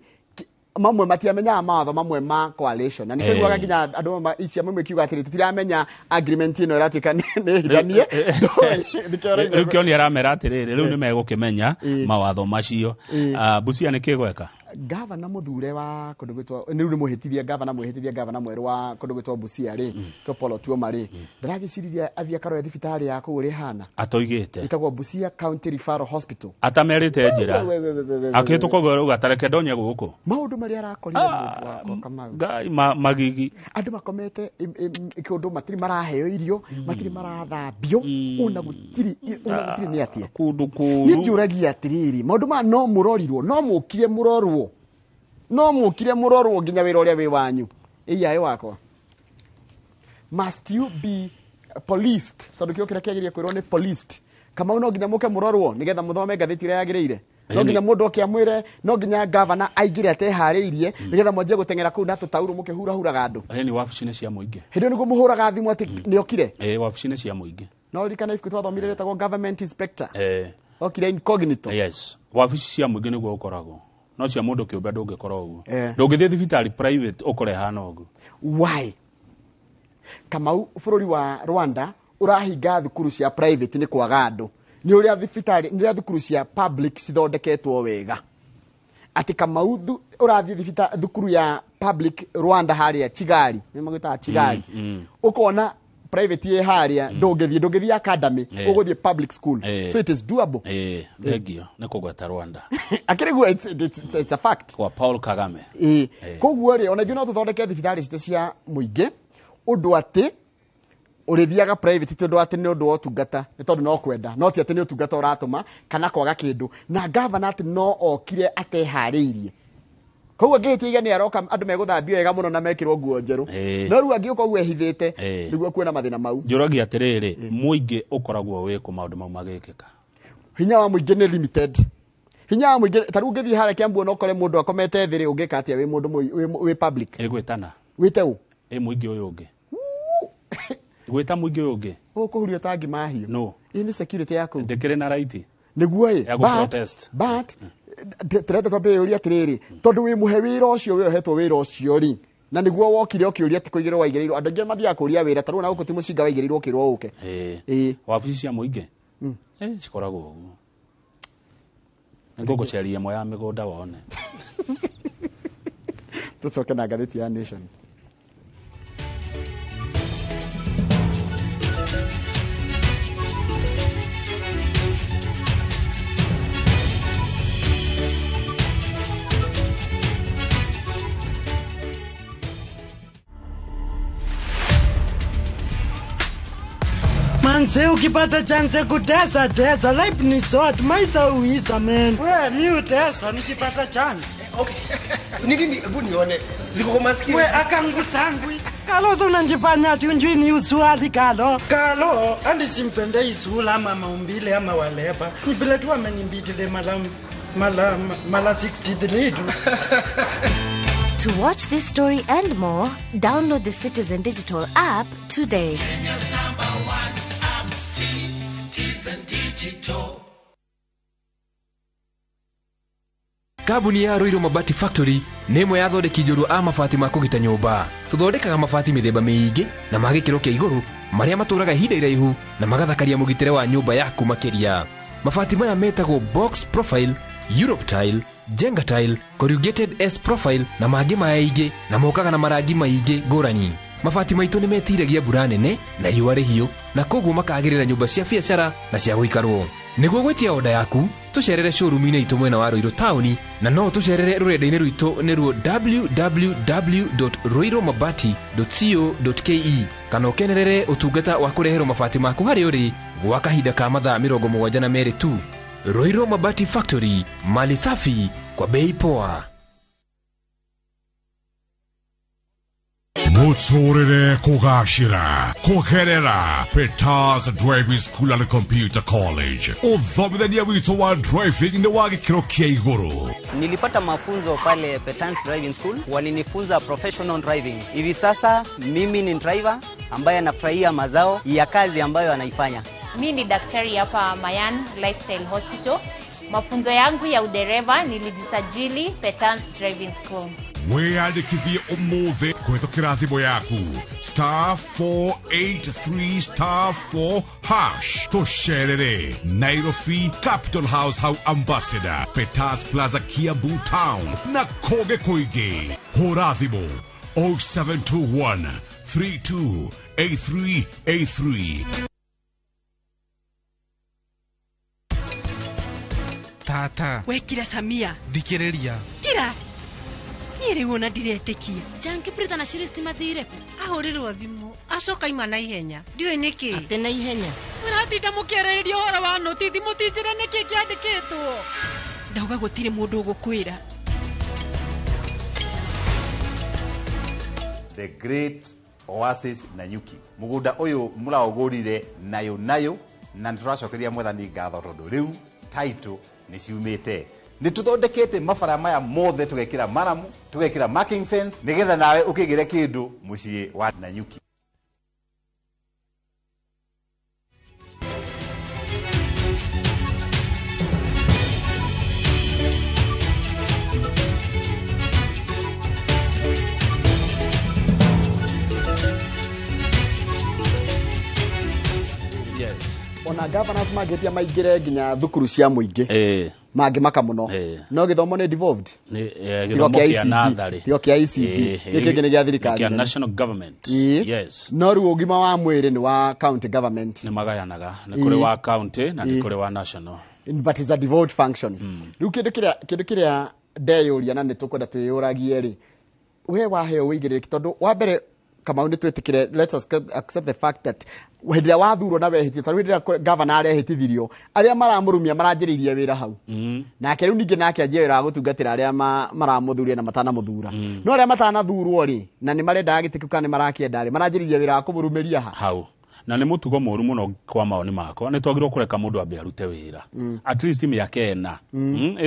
mamwe matiamenyaga mawatho mamwe ma coalition, na nĩkĩo iguaga nginya andũ amwe ciama imwe ikiuga atĩrĩ, tũtiramenya agreement ĩno ĩratuĩka nĩ hithanie. Nĩkĩo ũraigua. Rĩu kĩoni aramera atĩrĩrĩ, rĩu nĩ megũkĩmenya mawatho macio. Ah, Busia nĩ kĩgweka. Gavana mũthure wa kũndũ gwĩtwo, rĩu nĩ mũhĩtithia gavana, mwĩhĩtithia gavana mwerũ wa kũndũ gwĩtwo Busia rĩ, to Paul Otuoma rĩ, ndĩragĩciririe athiĩ akarore thibitarĩ ya kũu ũrĩa ĩhana. Atoigĩte. Ĩtagwo Busia County Referral Hospital. Atamerĩte njĩra. We, we, we, we, we, we, we. Akĩhĩtũka ũguo rauga tareke ndonye gũkũ. Maũndũ marĩa arakorire, mũndũ wakwa Kamau. Ngai, magigi. Andũ makomete kũndũ matirĩ maraheo irio, matirĩ marathambio, ona gũtirĩ nĩ atĩa. Kũndũ Niĩ kũũru. njũragia atĩrĩrĩ, maũndũ maya no mũrorirwo, no mũkire mũrorwo, no mũkire mũrorwo nginya wĩra ũrĩa wĩ wanyu ĩiyaĩ wakwa. Must you be policed? Tondũ kĩo kĩrĩa kĩagĩrĩire kwĩrwo nĩ policed. Kamau, no nginya mũke mũrorwo nĩgetha mũthome ngathĩti ĩrĩa yagĩrĩire? No nginya mũndũ oke amwĩre, no nginya gavana aingĩre ateharĩirie nĩgetha mwanjie gũteng'era kũu na tũtaurũ mũkĩhurahuraga andũ? Ĩni wabici nĩ cia mũingĩ. Hĩndĩ ĩyo nĩguo mũhũraga thimũ atĩ nĩ okire. Ĩ, wabici nĩ cia mũingĩ. No ririkana ibuku twathomire rĩtagwo Government Inspector? Eh. Okire incognito. Yes, wabici cia mũingĩ nĩguo ũkoragwo, no cia mũndũ kĩũmbe ndũngĩkora ũguo. Ndũngĩthiĩ thibitarĩ private ũkore hana ũguo. Why, Kamau, bũrũri wa Rwanda ũrahinga thukuru cia private nĩ kwaga andũ, nĩ ũrĩa thibitarĩ, nĩ ũrĩa thukuru cia public cithondeketwo wega? Atĩ Kamau, ũrathiĩ thukuru ya public Rwanda harĩa Kigali, nĩ magwĩtaga Kigali, ũkona private ĩ harĩa, ndũngĩthiĩ academy, ũgũthiĩ public school. So it is doable. Ĩ, thengio nĩ kũgweta Rwanda. Akĩrĩ guo, it's a fact. Kwa Paul Kagame. Ĩĩ, koguo rĩ, ona ithuĩ no tũthondeke thibitarĩ citũ cia mũingĩ ũndũ atĩ ũrĩthiaga private ti ũndũ atĩ nĩ ũndũ wa ũtungata, nĩ tondũ no kwenda, no ti atĩ nĩ ũtungata ũratũma kana kwaga kĩndũ. Na gavana atĩ no okire ateharĩirie, koguo angĩhĩtia iga nĩ aroka andũ megũthambio wega mũno na mekĩrwo nguo njerũ. No rĩu angĩũka ũguo ehithĩte, nĩguo kuona mathĩna mau. Njũragia atĩrĩrĩ, mũingĩ ũkoragwo wĩkũ maũndũ mau magĩkĩka? Hinya wa mũingĩ nĩ limited. Hinya wa mũingĩ, ta rĩu ũngĩthiĩ harĩa Kiambu ona ũkore mũndũ akomete thĩ rĩ, ũngĩka atĩa wĩ mũndũ wĩ public? Ĩgwĩtana. Wĩte ũ? Ĩ, mũingĩ ũyũ ũngĩ, gwĩta mũingĩ ũyũ ũngĩ. Ũkũhurio ta ngima hiũ. No. Ĩ, nĩ security yaku. Ndĩkĩrĩ na right nĩguo ĩ. ya But gũ-protest. But tũrenda twambe yũria atĩrĩrĩ, tondũ wĩ mũhe wĩra ũcio, wĩ ohetwo wĩra ũcio rĩ, na nĩguo wokire ũkĩũria, ti kũigĩrwo waigĩrĩirwo. Andũ aingĩ mathiaga kũũria wĩra, ta rĩu ona gũkũ ti mũcinga waigĩrĩirwo ũkĩrwo ũke. Ĩ, wabici cia mũingĩ cikoragwo ũguo. Nĩngũgũceria ĩmwe ya mĩgũnda wone. Tũcoke na ngathĩti ya Nation. Manze, ukipata chance kutesa tesa, life ni short, maisha uisa man. We, mi utesa nikipata chance. Okay. Ni nini? Hebu nione. Ziko kwa masikio. We akangusangwi. Kalo unanjifanya ati unjui ni usuali kalo. Kalo, andi simpende isula ama maumbile ama waleba. Ni vile tu amenimbitile mala 63 tu. To watch this story and more, download the Citizen Digital app today. Kenya's number one app, Citizen Digital. Kambuni ya Ruiru Mabati Factory nĩ ĩmwe ya athondeki njorua a mabati ma kũgita nyũmba. Tũthondekaga mabati mĩthemba mĩingĩ na ma gĩkĩro kĩa igũrũ marĩa matũraga ihinda iraihu na magathakaria mũgitĩre wa nyũmba yaku makĩria. Mabati maya metagwo box profile, Europe tile, Jenga tile, corrugated S profile na mangĩ maingĩ, na mokaga na marangi maingĩ ngũrani. Mabati maitũ nĩ metiragia mbura nene na riũa rĩhiũ, na koguo makagĩrĩra nyũmba cia biacara na cia gũikarwo. Nĩguo gwĩtia oda yaku, tũcerere showroom-inĩ itũ mwena wa Ruiru taũni, na no tũcerere rũrenda-inĩ rwitũ nĩruo www.ruirumabati.co.ke, kana ũkenerere ũtungata wa kũreherwo mabati maku harĩa ũrĩ gwa kahinda ka mathaa 72 tu. Ruiru Mabati Factory, mali safi kwa bei poa. Mũtũrĩre kũgacĩra kũgerera Peters Driving School and Computer College. Ũthomithania witũ wa driving nĩ wa gĩkĩro kĩa igũrũ. Nilipata mafunzo pale Petans Driving School, walinifunza professional driving. Hivi sasa mimi ni driver ambaye anafurahia mazao ya kazi ambayo anaifanya. Mi ni daktari hapa Mayan Lifestyle Hospital. Mafunzo yangu ya udereva nilijisajili Petans Driving School. Wĩyandĩkithie ũmũthĩ kũhĩtũkĩra thimũ yaku *483*4#. Tũcerere Nairobi, Capital House hau Ambassador, Peters Plaza, Kiambu Town na kũngĩ kũingĩ. Hũra thimũ 0721 328383. Tata. Wekira Samia. Thikĩrĩria. Kira. Niĩ rĩu ona ndiretĩkia. Janki Prita na Shiristi mathire kũ? Ahũrĩrwo thimũ acoka ima na ihenya, ndiũĩ nĩkĩ. Atĩ na ihenya? Mũratinda mũkĩarĩrĩria ũhoro wa notithi, mũtinjĩre nĩkĩ kĩandĩkĩtwo. Ndauga gũtirĩ mũndũ ũgũkwĩra. The Great Oasis Nanyuki. Mũgũnda ũyũ mũraũgũrire nayo nayo, na nĩ tũracokeria mwathani ngatho tondũ rĩu title nĩ ciumĩte. Nĩ tũthondekete mabara maya mothe, tũgekĩra maramu, tũgekĩra marking fence, nĩgetha nawe ũkĩgĩre kĩndũ mũciĩ wa Nanyuki. Yes. Ona governors mangĩtia maingĩre nginya thukuru cia mũingĩ mangĩmaka mũno, no gĩthomo nĩ devolved. Nĩ Tigo gĩthomo kĩa kĩa ECD, natharĩ. tigo kĩa ECD, gĩkĩ kĩngĩ nĩ gĩa thirikari kĩa nene. National government. Ĩĩ. Yes. No rĩu ũgima wa mwĩrĩ nĩ wa county government. Nĩ magayanaga, nĩ kũrĩ wa county na nĩ kũrĩ wa national. But it's a devolved function. Rĩu kĩndũ kĩrĩa ndeyũria na nĩ tũkwenda twĩyũragie rĩ, we waheo wĩigĩrĩrĩki, tondũ wa mbere, Kamau, nĩ twĩtĩkĩre, let us accept the fact that hĩndĩ ĩrĩa wathurwo na wehĩtio, tarĩu hĩndĩ ĩrĩa gavana arehĩtithirio, arĩa maramũrumia maranjĩrĩirie wĩra hau nake. Rĩu ningĩ nake anjie wĩra wa gũtungatĩra arĩa maramũthuria na matanamũthura. No arĩa matanathurwo rĩ, na nĩ marendaga gĩtĩ kĩu kana nĩ marakĩenda rĩ, maranjĩrĩirie wĩra wa kũmũrumĩria ha? Hau na nĩ mũtugo mũru mũno. Kwa maoni makwa, nĩ twagĩrĩirwo kũreka mũndũ ambe arute wĩra at least mĩaka 4,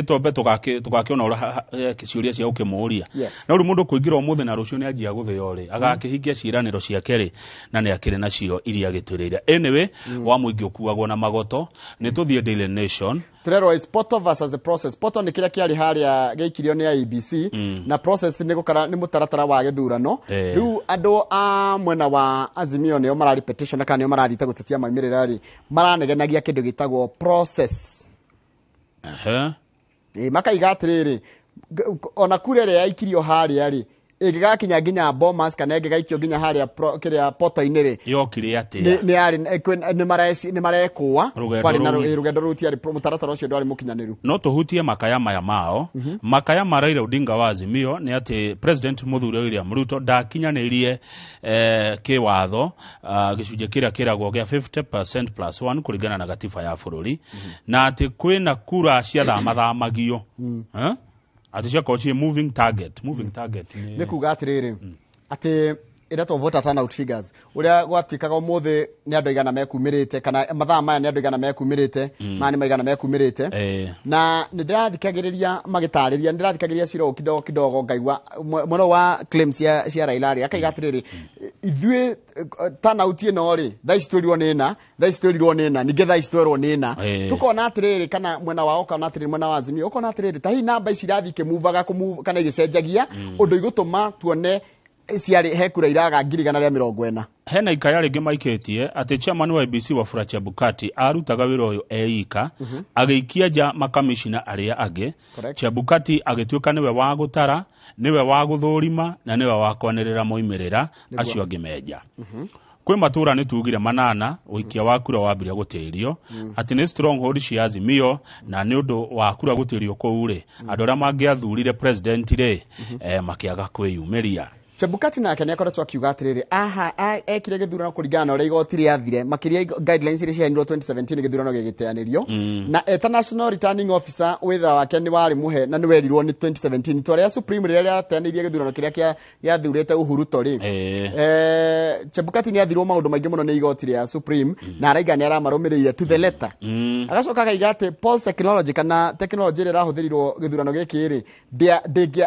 ĩtwambe tũgakĩona ũrĩa ciũria cia gũkĩmũria. No rĩu mũndũ kũingĩra ũmũthĩ na rũciũ nĩ anjia gũthĩo rĩ, agakĩhingia ciĩranĩro ciake rĩ, na nĩ akĩrĩ nacio iria agĩtwĩrĩire? Anyway, wa mũingĩ ũkuagwo na magoto. Nĩ tũthiĩ Daily Nation. Tũrerwo is portal versus the process. Portal nĩ kĩrĩa kĩarĩ harĩa gĩaikirio nĩ IEBC, na process nĩ gũkara nĩ mũtaratara wa gĩthurano. Rĩu andũ a mwena wa Azimio nĩo marari petition kana nĩo marathiĩte gũtetia maumĩrĩra rĩ, maranegenagia kĩndũ gĩtagwo process. Ĩ, makaiga atĩrĩrĩ, ona kura ĩrĩa yaikirio harĩa rĩ, ĩngĩgakinya nginya Bomas kana ĩngĩgaikio nginya harĩa kĩrĩa poto-inĩ rĩ, yokire atĩa? Nĩ yarĩ nĩ marekũa. Rũgendo Kwarĩ na rũu. Rũgendo rũu tiarĩ, mũtaratara ũcio ndwarĩ mũkinyanĩru. No tũhutie makaya maya mao. Makaya ma Raila Odinga wa Azimio nĩ atĩ President mũthure William Ruto ndakinyanĩirie kĩwatho gĩcunjĩ kĩrĩa kĩragwo gĩa 50% plus 1 kũringana na gatiba ya bũrũri, na atĩ kwĩna kura ciathamathamagio. Eh? Atĩ ciakorwo ciĩ moving target. Moving target nĩ Nĩ kuga atĩrĩrĩ, atĩ ĩretwo voter turnout figures, ũrĩa gwatuĩkaga ũmũthĩ nĩ andũ aigana mekumĩrĩte, kana mathaa maya nĩ andũ aigana mekumĩrĩte, maya nĩ maigana mekumĩrĩte. Na nĩ ndĩrathikagĩrĩria magĩtarĩria, nĩ ndĩrathikagĩrĩria cira kidogo kidogo, ngaigua mwena wa claims cia Raila rĩ, akaiga atĩrĩrĩ, ithuĩ turnout ĩno rĩ, thaa ici twĩrirwo nĩ ĩna, thaa ici twĩrirwo nĩ ĩna, ningĩ thaa ici twerwo nĩ ĩna. Tukona atĩrĩrĩ, kana mwena wao ũkona atĩrĩrĩ, mwena wa Azimio ũkona atĩrĩrĩ, ta hihi namba ici irathiĩ ikĩmuvaga kana igĩcenjagia, ũndũ igũtũma tuone ciarĩ he kura iraga 140,000. Hena ikaya rĩngĩ maikĩtie atĩ chairman wa IEBC Wafula Chebukati arutaga wĩra ũyũ eika, agĩikia nja makamishina arĩa angĩ. Chebukati agĩtuĩka nĩwe wa gũtara, nĩwe wa gũthũrima na nĩwe wa kwanĩrĩra moimĩrĩra. Acio angĩ menja. Kwĩ matũra nĩ tugire manana ũikia wa kura wambirie gũtĩrio, atĩ nĩ stronghold cia Azimio, na nĩ ũndũ wa kura gũtĩrio kũu rĩ, andũ arĩa mangĩathurire president rĩ, makĩaga kwĩyumĩria. Chebukati nake nĩ akoretwo akiuga atĩrĩrĩ, aha ekire gĩthurano kũringana na ũrĩa igoti rĩathire, makĩria guidelines iria ciaheanirwo 2017 gĩthurano gĩgĩteanĩrio. Na eta national returning officer, wĩra wake nĩ warĩ mũhe na nĩ werirwo nĩ 2017 itua rĩa Supreme rĩrĩa rĩateanĩirie gĩthurano kĩrĩa gĩathurĩte Uhuru rĩ. Chebukati nĩ athirwo maũndũ maingĩ mũno nĩ igoti rĩa Supreme, na araiga nĩ aramarũmĩrĩire to the letter. Agacoka akaiga atĩ polls technology, kana technology ĩrĩa ĩrahũthĩrirwo gĩthurano gĩkĩ rĩ,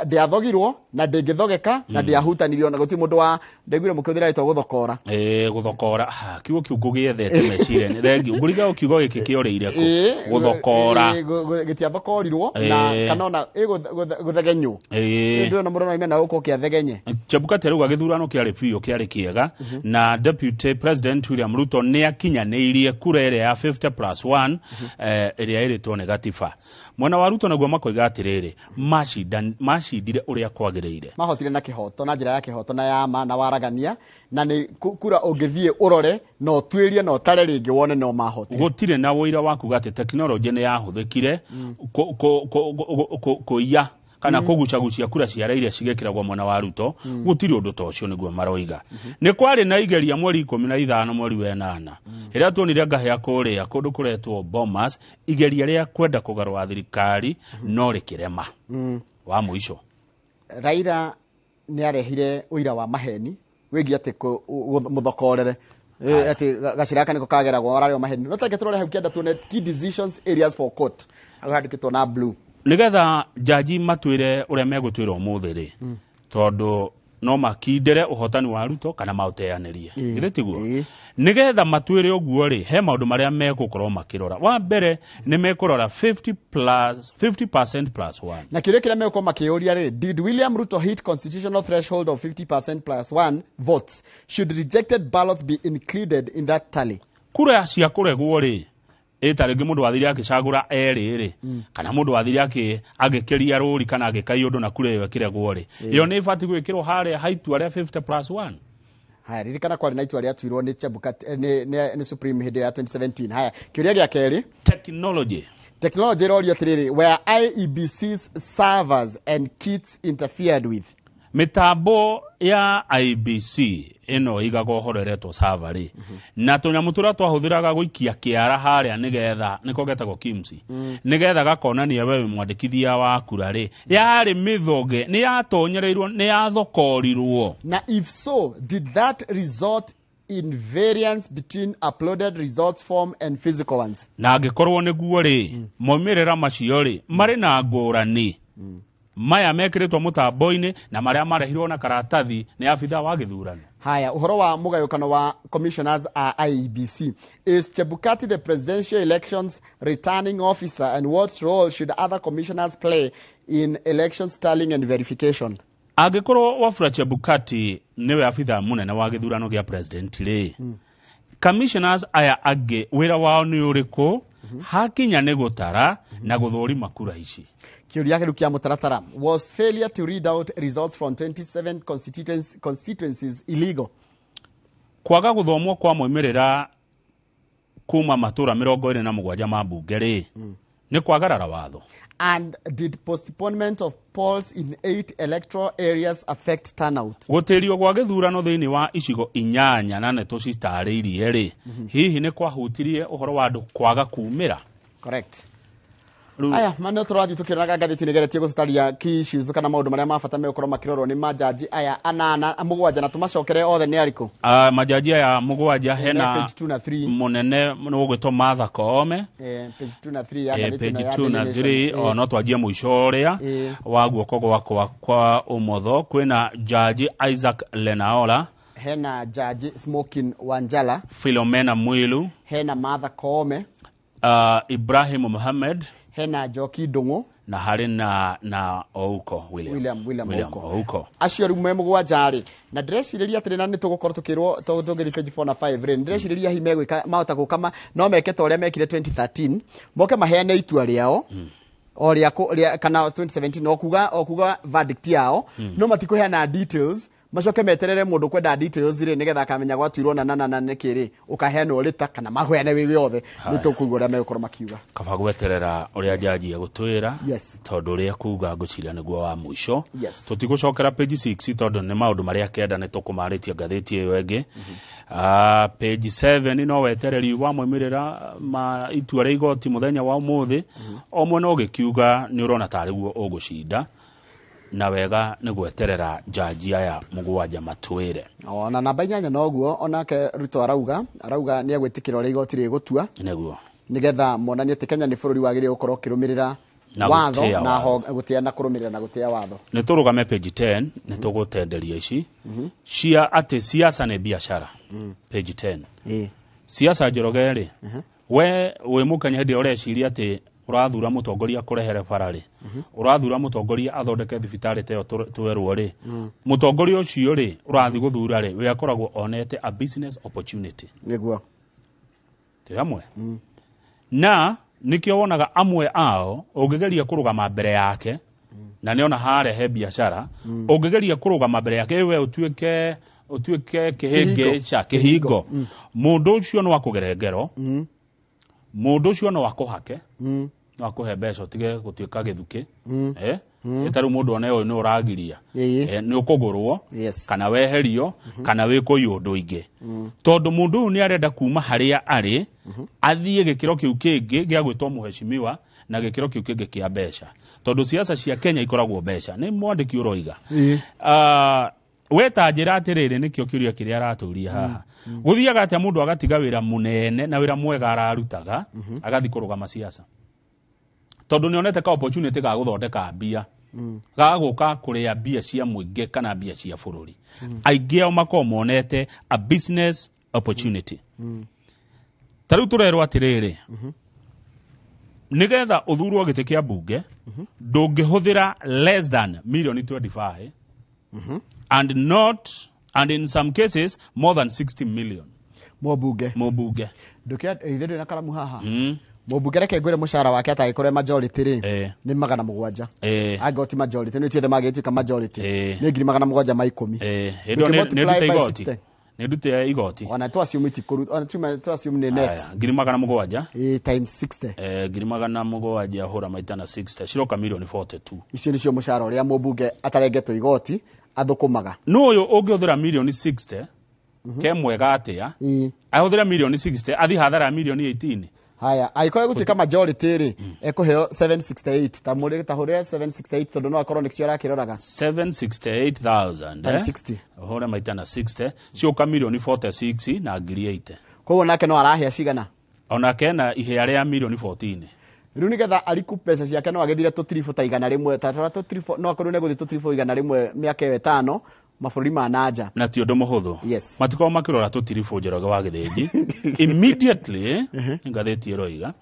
ndĩathogirwo na ndĩngĩthogeka na ndĩahutanirio, na gũtirĩ mũndũ wa ndaiguire mũkĩhũthĩra rĩtwa gũthokora. Ĩĩ, gũthokora. Ah, kiugo kĩu ngũgĩethete meciria-inĩ. Thengiũ. Ngũriga kiugo gĩkĩ kĩorĩire kũ. Gũthokora. Gĩtiathokorirwo na kana ona gũthegenywo. Ndĩrona mũndũ no imena gũkũ kĩathegenye. Chebukati arauga gĩthurano kĩarĩ biũ kĩarĩ kĩega, na Deputy President William Ruto nĩ akinyanĩirie kura ĩrĩa ya 50 plus 1 ĩrĩa ĩrĩtwo nĩ gatiba. Mwena wa Ruto naguo makoiga atĩrĩrĩ, macindire ũrĩa kwagĩrĩire. Mahotire na kĩhoto, na njĩra ya kĩhoto na ya ma na waragania, na nĩ kura ũngĩthiĩ ũrore na ũtuĩrie na ũtare rĩngĩ wone no mahotire. Gũtirĩ na ũira wa kuga atĩ tekinoronjĩ nĩ yahũthĩkire kũiya kana kũgucagucia kura cia iria cigĩkĩragwo mwena wa Ruto. Gũtirĩ ũndũ ta ũcio, nĩguo maroiga. Nĩ kwarĩ na igeria mweri 15 mweri wa ĩnana, rĩrĩa tuonire ngahĩa kũrĩa kũndũ kũretwo Bomas, igeria rĩa kwenda kũgarũra thirikari no rĩkĩrema. Wa mũico. Raila nĩ arehire ũira wa maheni wĩgiĩ atĩ mũthokorere, atĩ gacĩra gaka nĩko kageragwo, ararĩ o maheni. No tareke tũrore hau kĩanda tuone key decisions areas for court, hau handĩkĩtwo na blue. Nigetha jaji matwĩre ũrĩa megũtwĩra ũmũthĩ rĩ, tondũ no makindĩre ũhotani wa Ruto kana maũteanĩrie. Githĩ tiguo? Nigetha matwĩre ũguo rĩ, he maũndũ marĩa megũkorwo makĩrora. Wa mbere nĩ mekũrora 50 plus 50% plus 1. Na kĩũria kĩrĩa megũkorwo makĩũria rĩ, did William Ruto hit constitutional threshold of 50% plus 1 votes? Should rejected ballots be included in that tally? Kura cia kũregwo rĩ, ĩ ta rĩngĩ mũndũ wathire akĩcagũra erĩ rĩ, kana mũndũ wathire agĩkĩria rũri kana agĩkai ũndũ na kura ĩyo ĩkĩregwo rĩ, ĩyo nĩ ĩbatiĩ gwĩkĩrwo harĩa ha itua rĩa 50 plus 1. Haya, ririkana kwarĩ na itua rĩatuirwo nĩ Chebukati, nĩ Supreme hĩndĩ ya 2017. Haya, kĩũria gĩa kerĩ. Technology. Technology ĩrorio atĩrĩrĩ, were IEBC's servers and kits interfered with? Mĩtambo ya IEBC ĩno ĩigaga ũhoro ĩretwo server rĩ, na tũnyamũ tũrĩa twahũthĩraga gũikia kĩara harĩa nĩgetha nĩko getagwo KIMS, nĩgetha gakonania we wĩ mwandĩkithia wa kura rĩ, yarĩ mĩthoge, nĩ yatonyereirwo, nĩ yathokorirwo? Na if so, did that result in variance between uploaded results form and physical ones? Na angĩkorwo nĩguo rĩ, maumĩrĩra macio rĩ marĩ na ngũrani, maya mekĩrĩtwo mũtambo-inĩ na marĩa marehirwo na karatathi nĩ abitha wa gĩthurano. Haya, ũhoro wa mũgayũkano wa commissioners a IEBC. Is Chebukati the presidential elections returning officer, and what role should other commissioners play in elections tallying and verification? Angĩkorwo Wafula Chebukati nĩwe abitha mũnene wa gĩthurano gĩa president rĩ, commissioners aya angĩ wĩra wao nĩ ũrĩkũ hakinya nĩ gũtara na gũthũrima kura ici? Kĩũria kĩu kĩa mũtaratara, was failure to read out results from 27 constituencies illegal? Kwaga gũthomwo kwa moimĩrĩra kuma matũra 27 ma mbunge rĩ, nĩ kwagarara watho? And did postponement of polls in eight electoral areas affect turnout? Gũtĩrio gwa gĩthurano thĩinĩ wa icigo inyanya na nĩ tũcitarĩirie rĩ, hihi nĩ kwahutirie ũhoro wa andũ kwaga kumĩra? Correct. Aya mano tũrathiĩ tũkĩroraga ngathĩti nĩ geretie gũtũtaria key issues kana maũndũ marĩa ma bata megũkorwo makĩrorwo nĩ majaji aya anana mũgwanja, na tũmacokere othe nĩ arĩkũ? Majaji aya mũgwanja, hena page 2 na 3. Mũnene nĩ ũgwĩtwo Martha Koome. Page 2 na 3 ya ngathĩti page ĩno ya 2 na Daily 3. Nation. O no twanjie mũico ũrĩa wa guoko gwakwa kwa ũmotho, kwĩna Jaji Isaac Lenaola. Hena Jaji Smokin Wanjala. Philomena Mwilu. Hena Martha Koome. Ibrahim Mohamed. Hena Njoki Ndung'u. Na harĩ na Ouko William. William William Ouko. Ouko. Acio rĩu me mũgwanja rĩ, na ndĩrecirĩria atĩrĩ, na nĩ tũgũkorwo tũkĩrwo tũgĩthiĩ page 4 na 5 rĩ, ndĩrecirĩria hihi megwĩka mahota gũka no meke ta ũrĩa mekire 2013, moke maheane itua rĩao o rĩa kana 2017, o kuga verdict yao, no matikũheana details. Macoke meterere mũndũ kwenda details rĩ, nĩgetha akamenya gwatuirwo na na na na nĩkĩ rĩ, ũkaheanwo rĩta kana maheane wĩ wothe. Nĩ tũkũigua ũrĩa megũkorwo makiuga. Kaba gweterera ũrĩa jaji egũtwĩra. Yes. Tondũ ũrĩa kuga ngwĩciria nĩguo wa mũico. Yes. Tũtigũcokera page 6 tondũ nĩ maũndũ marĩa kenda nĩ tũkũmarĩtie ngathĩti ĩyo ĩngĩ. Page 7 no wetereri wa moimĩrĩra ma itua rĩa igoti mũthenya wa ũmũthĩ. O mwena ũgĩkiuga nĩ ũrona tarĩ guo ũgũcinda, na wega nĩ gweterera jaji aya mũgwanja matwĩre. Ona namba 8 noguo onake Ruto arauga nĩ egwĩtĩkĩra ũrĩa igoti rĩgũtua, nĩguo nĩgetha monanie atĩ Kenya nĩ bũrũri wagĩrĩire gũkorwo ũkĩrũmĩrĩra na watho gũtĩa na watho. gũtĩa na kũrũmĩrĩra na gũtĩa watho. Nĩ tũrũgame page 10, nĩ tũgũtenderia ici cia atĩ siasa nĩ biacara. Page 10, siasa Njoroge rĩ, we wĩ mũkenya hĩndĩ ĩrĩa ũreciria atĩ ũrathura mũtongoria kũrehere bara rĩ, ũrathura mũtongoria athondeke thibitarĩ ta ĩyo twerwo rĩ, mũtongoria ũcio rĩ ũrathiĩ gũthura rĩ, we akoragwo onete a business opportunity. Nĩguo. Twĩ hamwe na nĩkĩo wonaga amwe ao ũngĩgeria kũrũgama mbere yake na nĩona harehe biacara, ũngĩgeria kũrũgama mbere yake we ũtuĩke kĩhĩngĩca kĩhingo, mũndũ ũcio no akũgere ngero, mũndũ ũcio no akũhake, no akũhe mbeca ũtige gũtuĩka gĩthukĩ, ĩtarĩ mũndũ one ũyũ nĩ ũragiria, nĩ ũkũgũrwo kana weherio kana wĩkwo ũndũ ingĩ, tondũ mũndũ ũyũ nĩ arenda kuma harĩa arĩ athiĩ gĩkĩro kĩu kĩngĩ gĩa gwĩtwo mũheshimiwa na gĩkĩro kĩu kĩngĩ kĩa mbeca, tondũ siasa cia Kenya ikoragwo mbeca. Nĩ mwandĩki ũroiga. We ta njĩra atĩrĩrĩ, nĩkĩo kĩũria kĩrĩa aratũria haha, gũthiaga atĩa mũndũ agatiga wĩra mũnene na wĩra mwega ararutaga agathiĩ kũrũgama siasa, tondũ nĩonete ka opportunity ga gũthondeka mbia, ga gũka kũrĩa mbia cia mũingĩ kana mbia cia bũrũri. Aingĩ ao makoragwo monete a business opportunity. Ta rĩu tũrerwo atĩrĩrĩ, nĩgetha ũthurwo gĩtĩ kĩa mbunge ndũngĩhũthĩra less than milioni 25 and not and in some cases more than 60 million. Mũmbunge. Mũmbunge. Ndũkĩa ithe ndũrĩ na karamu haha. Mũmbunge reke ngwĩre mũcara wake atangĩkorwo e majority rĩ, nĩ 700. Angĩkorwo ti majority, nĩ tiothe magĩtuĩka majority, nĩ 710,000. Hĩndĩ ĩyo nĩ ndute igoti. Nĩ ndute igoti. Ona tu assume itikũru, ona tu assume nĩ net. Aya, 700,000. Times 60. 700,000 hũra maita na 60 ciroka milioni 42. Icio nĩcio mũcara ũrĩa mũmbunge atarengetwo igoti athũkũmaga. Nũ ũyũ ũngĩhũthĩra milioni 60 ke mwega atĩa? Ahũthĩra milioni 60 athiĩ hathara ya milioni 18. Haya, angĩkorwo egũtuĩka majority rĩ, ekũheo 768, ta mũrĩ ta hũrĩre 768 tondũ no akorwo nĩkĩo arakĩroraga. 768,000 Times 60. Hũra maita na 60 ciũka milioni 46 na ngiri 80. Koguo nake no arahĩa cigana? Onake na ihĩa rĩa milioni 14. Rĩu nĩgetha ariku mbeca ciake no agĩthire tũtiribũ ta 100, ta tũrĩa tũtiribũ, no akorwo nĩ egũthiĩ tũtiribũ 100 mĩaka ĩyo 5 mabũrũri ma nanja. Na ti ũndũ mũhũthũ. Yes. Matikoragwo makĩrora tũtiribũ Njoroge wa Gĩthĩnji. Immediately, ngathĩti ĩroiga,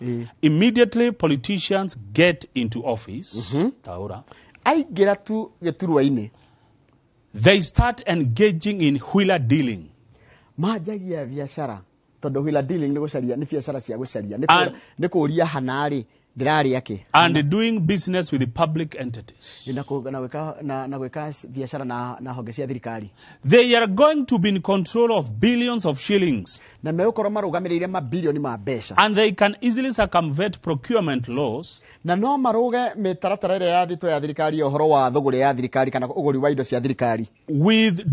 immediately politicians get into office, taũra. Aingĩra tu gĩturwa-inĩ. They start engaging in wheeler dealing. Manjagia biacara tondũ wheeler dealing nĩ gũcaria, nĩ biacara cia gũcaria, nĩ kũũria hana rĩ, ndĩrarĩa kĩ? And doing business with the public entities. Na gwĩka biacara na honge cia thirikari. They are going to be in control of billions of shillings. Na megũkorwo marũgamĩrĩire mabilioni ma mbeca. And they can easily circumvent procurement laws. Na no marũge mĩtaratara ĩrĩa yathĩtwo ya thirikari ya ũhoro wa thũgũrĩ ya thirikari kana ũgũri wa indo cia thirikari. With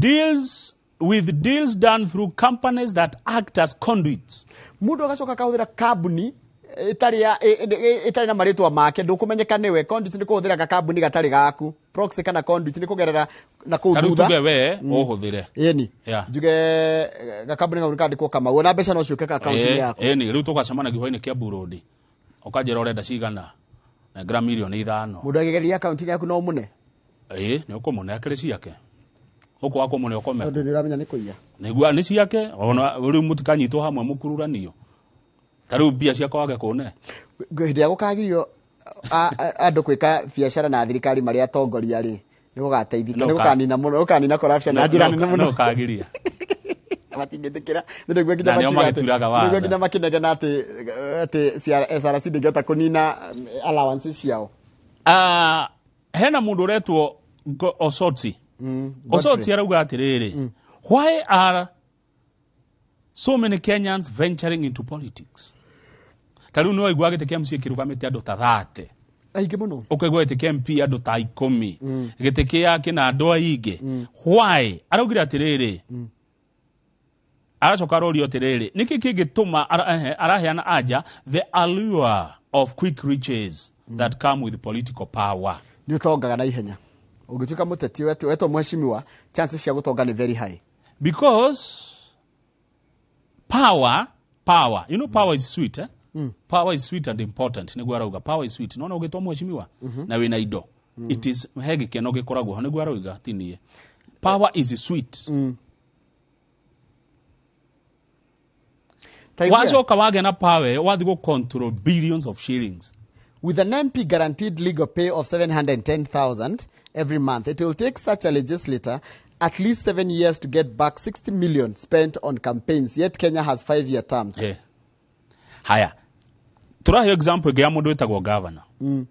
deals done through companies that act as conduits. Mũndũ agacoka akahũthĩra kambuni ĩtarĩ na marĩtwa make, ndũkũmenyeka nĩwe. Conduit nĩ kũhũthĩra gakambuni gatarĩ gaku. Proxy kana conduit nĩ kũgerera na kũu Ta rĩu thutha. tuge we ũhũthĩre. Ĩni. Yeah. Njuge gakambuni kau nĩkandĩkwo Kamau, ona mbeca no ciũke akaunti-inĩ yaku. Ĩni, rĩu tũgacemanagia hwainĩ kĩa Burudi. Ũkanjĩra ũrenda cigana? Nengera milioni 5. Mũndũ agĩgeria akaunti-inĩ yaku no ũmũne? Ĩĩ, nĩ ũkũmũne akĩrĩ ciake. Ũkũ wa kũmũne ũkome. Tondũ nĩ ũramenya nĩ kũiya. Nĩguo nĩ ciake, ona rĩu mũtikanyitwo hamwe mũkururanio. Ta rĩu mbia ciakwa wage kũne. Hĩndĩ ĩrĩa gũkagirio andũ gwĩka biacara na thirikari marĩ atongoria rĩ, nĩ gũgateithĩka, nĩ gũkanina mũno, gũkanina corruption na njĩra nene mũno. No kagiria. Matingĩtĩkĩra. Nĩ nĩguo nginya Na nĩo makiuga atĩ- magĩturaga watho. nĩguo nginya makĩnegena atĩ SRC ndĩngĩhota kũnina allowances ciao. Hena mũndũ ũretwo Osotsi. Osoti arauga atiriri, why are so many Kenyans venturing into politics? Ta rĩu nĩwaigua gĩtĩ kĩa MCA kĩrũgamĩte andũ ta 30, aingĩ mũno. Ũkaigua gĩtĩ kĩa MP andũ ta 10, gĩtĩ kĩa kĩna andũ aingĩ. Why? Araugire atĩrĩrĩ, aracoka arorio atĩrĩrĩ, nĩkĩ kĩngĩtũma araheana anja the allure of quick riches that come with political power. Nĩ ũtongaga na ihenya ũngĩtuĩka mũteti, wetwo mheshimiwa, chances cia gũtonga nĩ very high. Because power, you know, power is sweet, eh? Power is sweet and important. Nĩguo arauga, power is sweet. Nona ũgĩtwo mheshimiwa na wĩna indo, it is he gĩkeno gĩkoragwo ho. Nĩguo arauga, ti niĩ. Power is sweet. Taigua. Wacoka wagĩa na power ĩyo, wathiĩ gũ control billions of shillings. With an MP guaranteed legal pay of 710,000 every month, it will take such a legislator at least 7 years to get back 60 million spent on campaigns. Yet Kenya has 5-year terms. Yeah. Haya, tũrahe example ĩngĩ ya mũndũ wĩtagwo governor. Nĩgetha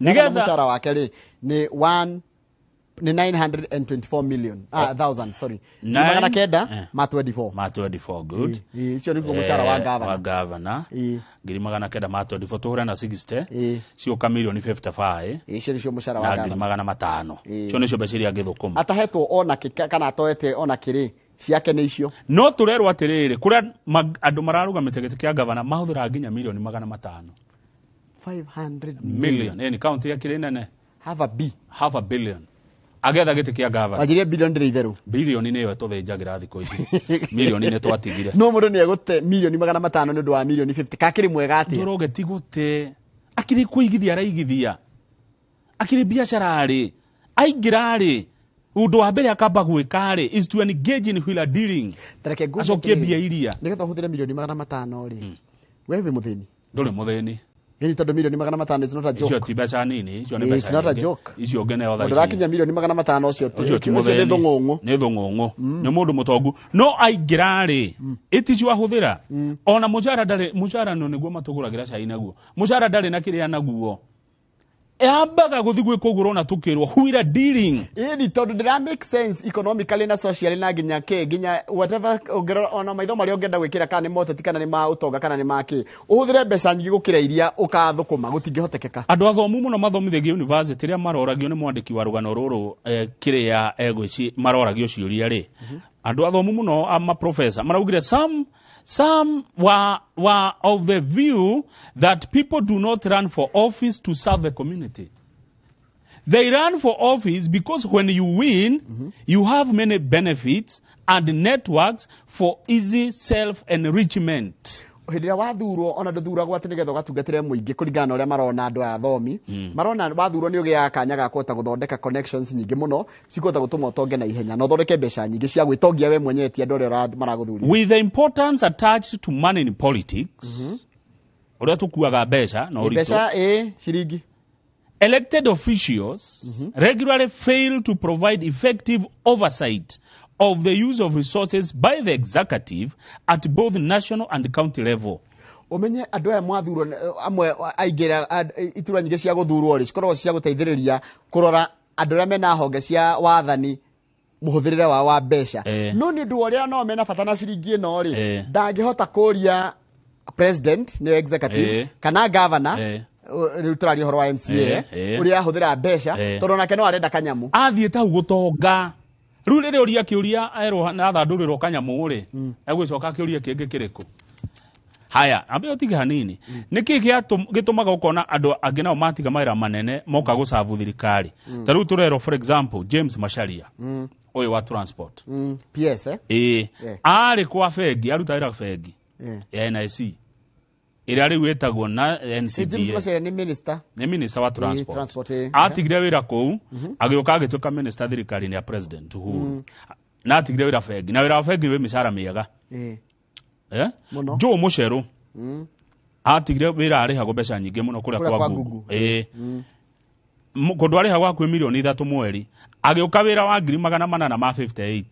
Nĩgetha mũcara wake rĩ nĩ 1 nĩ 924 million, ah, thousand, sorry. 900 ma 24. Ma 24, good. Ĩ, icio nĩguo mũcara wa governor. Wa governor 924,000, tũhũre na 60, cioka milioni 55. Icio nĩcio mũcara wa Na ngiri governor. 500. Icio nĩcio mbeca iria angĩthũkũma. Atahetwo ona kĩ kana atoete ona kĩrĩ ciake nĩ icio. No tũrerwo atĩrĩrĩ, kũrĩa andũ mararũgamĩte gĩtĩ kĩa gavana mahũthĩraga nginya milioni 500. 500 million. Ĩ, nĩ kaunti ya kĩrĩ nene. Half a B. Half a billion agetha gĩtĩ kĩa gavana. Wanjirie bilioni ndĩrĩ itherũ. Bilioni nĩyo tũthĩnjagĩra thikũ ici, milioni nĩ twatigire. No mũndũ nĩ egũte milioni 500 nĩ ũndũ wa milioni 50 kakĩrĩ mwega atĩa? Njoroge ti gũte, akĩrĩ kũigithia araigithia, akĩrĩ biacara rĩ aingĩra rĩ, ũndũ wa mbere akamba gwĩka rĩ is to engage in wheeler dealing. Tareke ngũrie acokie atĩrĩrĩ, mbia iria. Nĩgetha ũhũthĩre milioni 500 rĩ, we wĩ mũthĩni? Ndũrĩ mũthĩni. Ĩni tondũ milioni 500 is not a Icio joke. ti mbeca nini, icio nĩ It's mbeca not a nyingĩ. joke. Icio ũngĩ Mũndũ ũrakinya milioni 500 ũcio ũcio ti ũcio nĩ mũthĩni. thũng'ũng'ũ. Nĩ thũng'ũng'ũ, nĩ mũndũ mũtongu, no aingĩra rĩ, ĩticio ahũthĩra ona mũcara ndarĩ. Mũcara no nĩguo matũgũragĩra cai naguo, mũcara ndarĩ na kĩrĩa naguo yambaga gũthiĩ gwĩka ũguo ũrona tũkĩrwo wheeler dealing. Ĩni tondũ ndĩra make sense economically na socially na nginya kĩ nginya whatever ũngĩrora ona maitho marĩa ũngĩenda gwĩkĩra, kana nĩ moteti kana nĩ ma ũtonga kana nĩ ma kĩ, ũhũthĩre mbeca nyingĩ gũkĩra iria ũkathũkũma, gũtingĩhotekeka. Andũ athomu mũno mathomithagio university rĩa maroragio nĩ mwandĩki wa rũgano rũrũ, kĩrĩa egwĩci maroragio ciũria rĩ, andũ athomu mũno a maprofesa maraugire some were of the view that people do not run for office to serve the community. They run for office because when you win, you have many benefits and networks for easy self-enrichment. Hĩndĩ ĩrĩa wathurwo, ona ndũthuragwo atĩ nĩgetha ũgatungatĩre mũingĩ kũringana na ũrĩa marona andũ aya athomi. Marona wathurwo nĩ ũgĩaga kanya ga kũhota gũthondeka connections nyingĩ mũno cikũhota gũtũma ũtonge na ihenya na ũthondeke mbeca nyingĩ cia gwĩtongia we mwenyewe, ti andũ arĩa maragũthurire. With the importance attached to money in politics, ũrĩa tũkuaga mbeca na ũritũ, Mbeca ĩ ciringi. Elected officials regularly fail to provide effective oversight of the use of resources by the executive at both national and county level. Ũmenye andũ aya mwathurwo amwe aingĩ iturwa nyingĩ cia gũthurwo rĩ cikoragwo cia gũteithĩrĩria kũrora andũ arĩa mena honge cia wathani mũhũthĩrĩre wao wa mbeca. No nĩ ũndũ wa ũrĩa no mena bata na ciringi ĩno rĩ, ndangĩhota kũria president nĩyo executive kana governor. Rĩu tũraria ũhoro wa MCA ũrĩa ahũthĩra mbeca tondũ onake no arenda kanyamũ. Athiĩ tau gũtonga rĩu rĩrĩa ũria kĩũria erwo na athandũrĩrwo kanyamũ rĩ, egũcoka kĩũria kĩngĩ kĩrĩkũ? Haya, ambe ũtige hanini. Nĩkĩ gĩtũmaga ũkona andũ angĩ nao matiga mawĩra manene moka gũcabu thirikari? Ta rĩu tũrerwo, for example, James Macharia ũyũ wa transport. PS, eh? Ĩĩ. Arĩ kwa bengi, aruta wĩra bengi ya NIC ĩrĩa rĩu ĩtagwo na James NCBA. Macharia nĩ minister. Nĩ minister wa transport. Transport. Atigire wĩra kũu agĩũka agĩtuĩka minister thirikari-inĩ ya President Uhuru. Na atigire wĩra bengi, na wĩra wa bengi wĩ mĩcara mĩega. Eh? Mũno. Joe Mũcerũ atigire wĩra arĩhagwo mbeca nyingĩ mũno kũrĩa Kũrĩa kwa kwa Google. Google. Ĩĩ. Kũndũ arĩhagwo hakuhĩ milioni 3 mweri, agĩũka wĩra wa 858,000.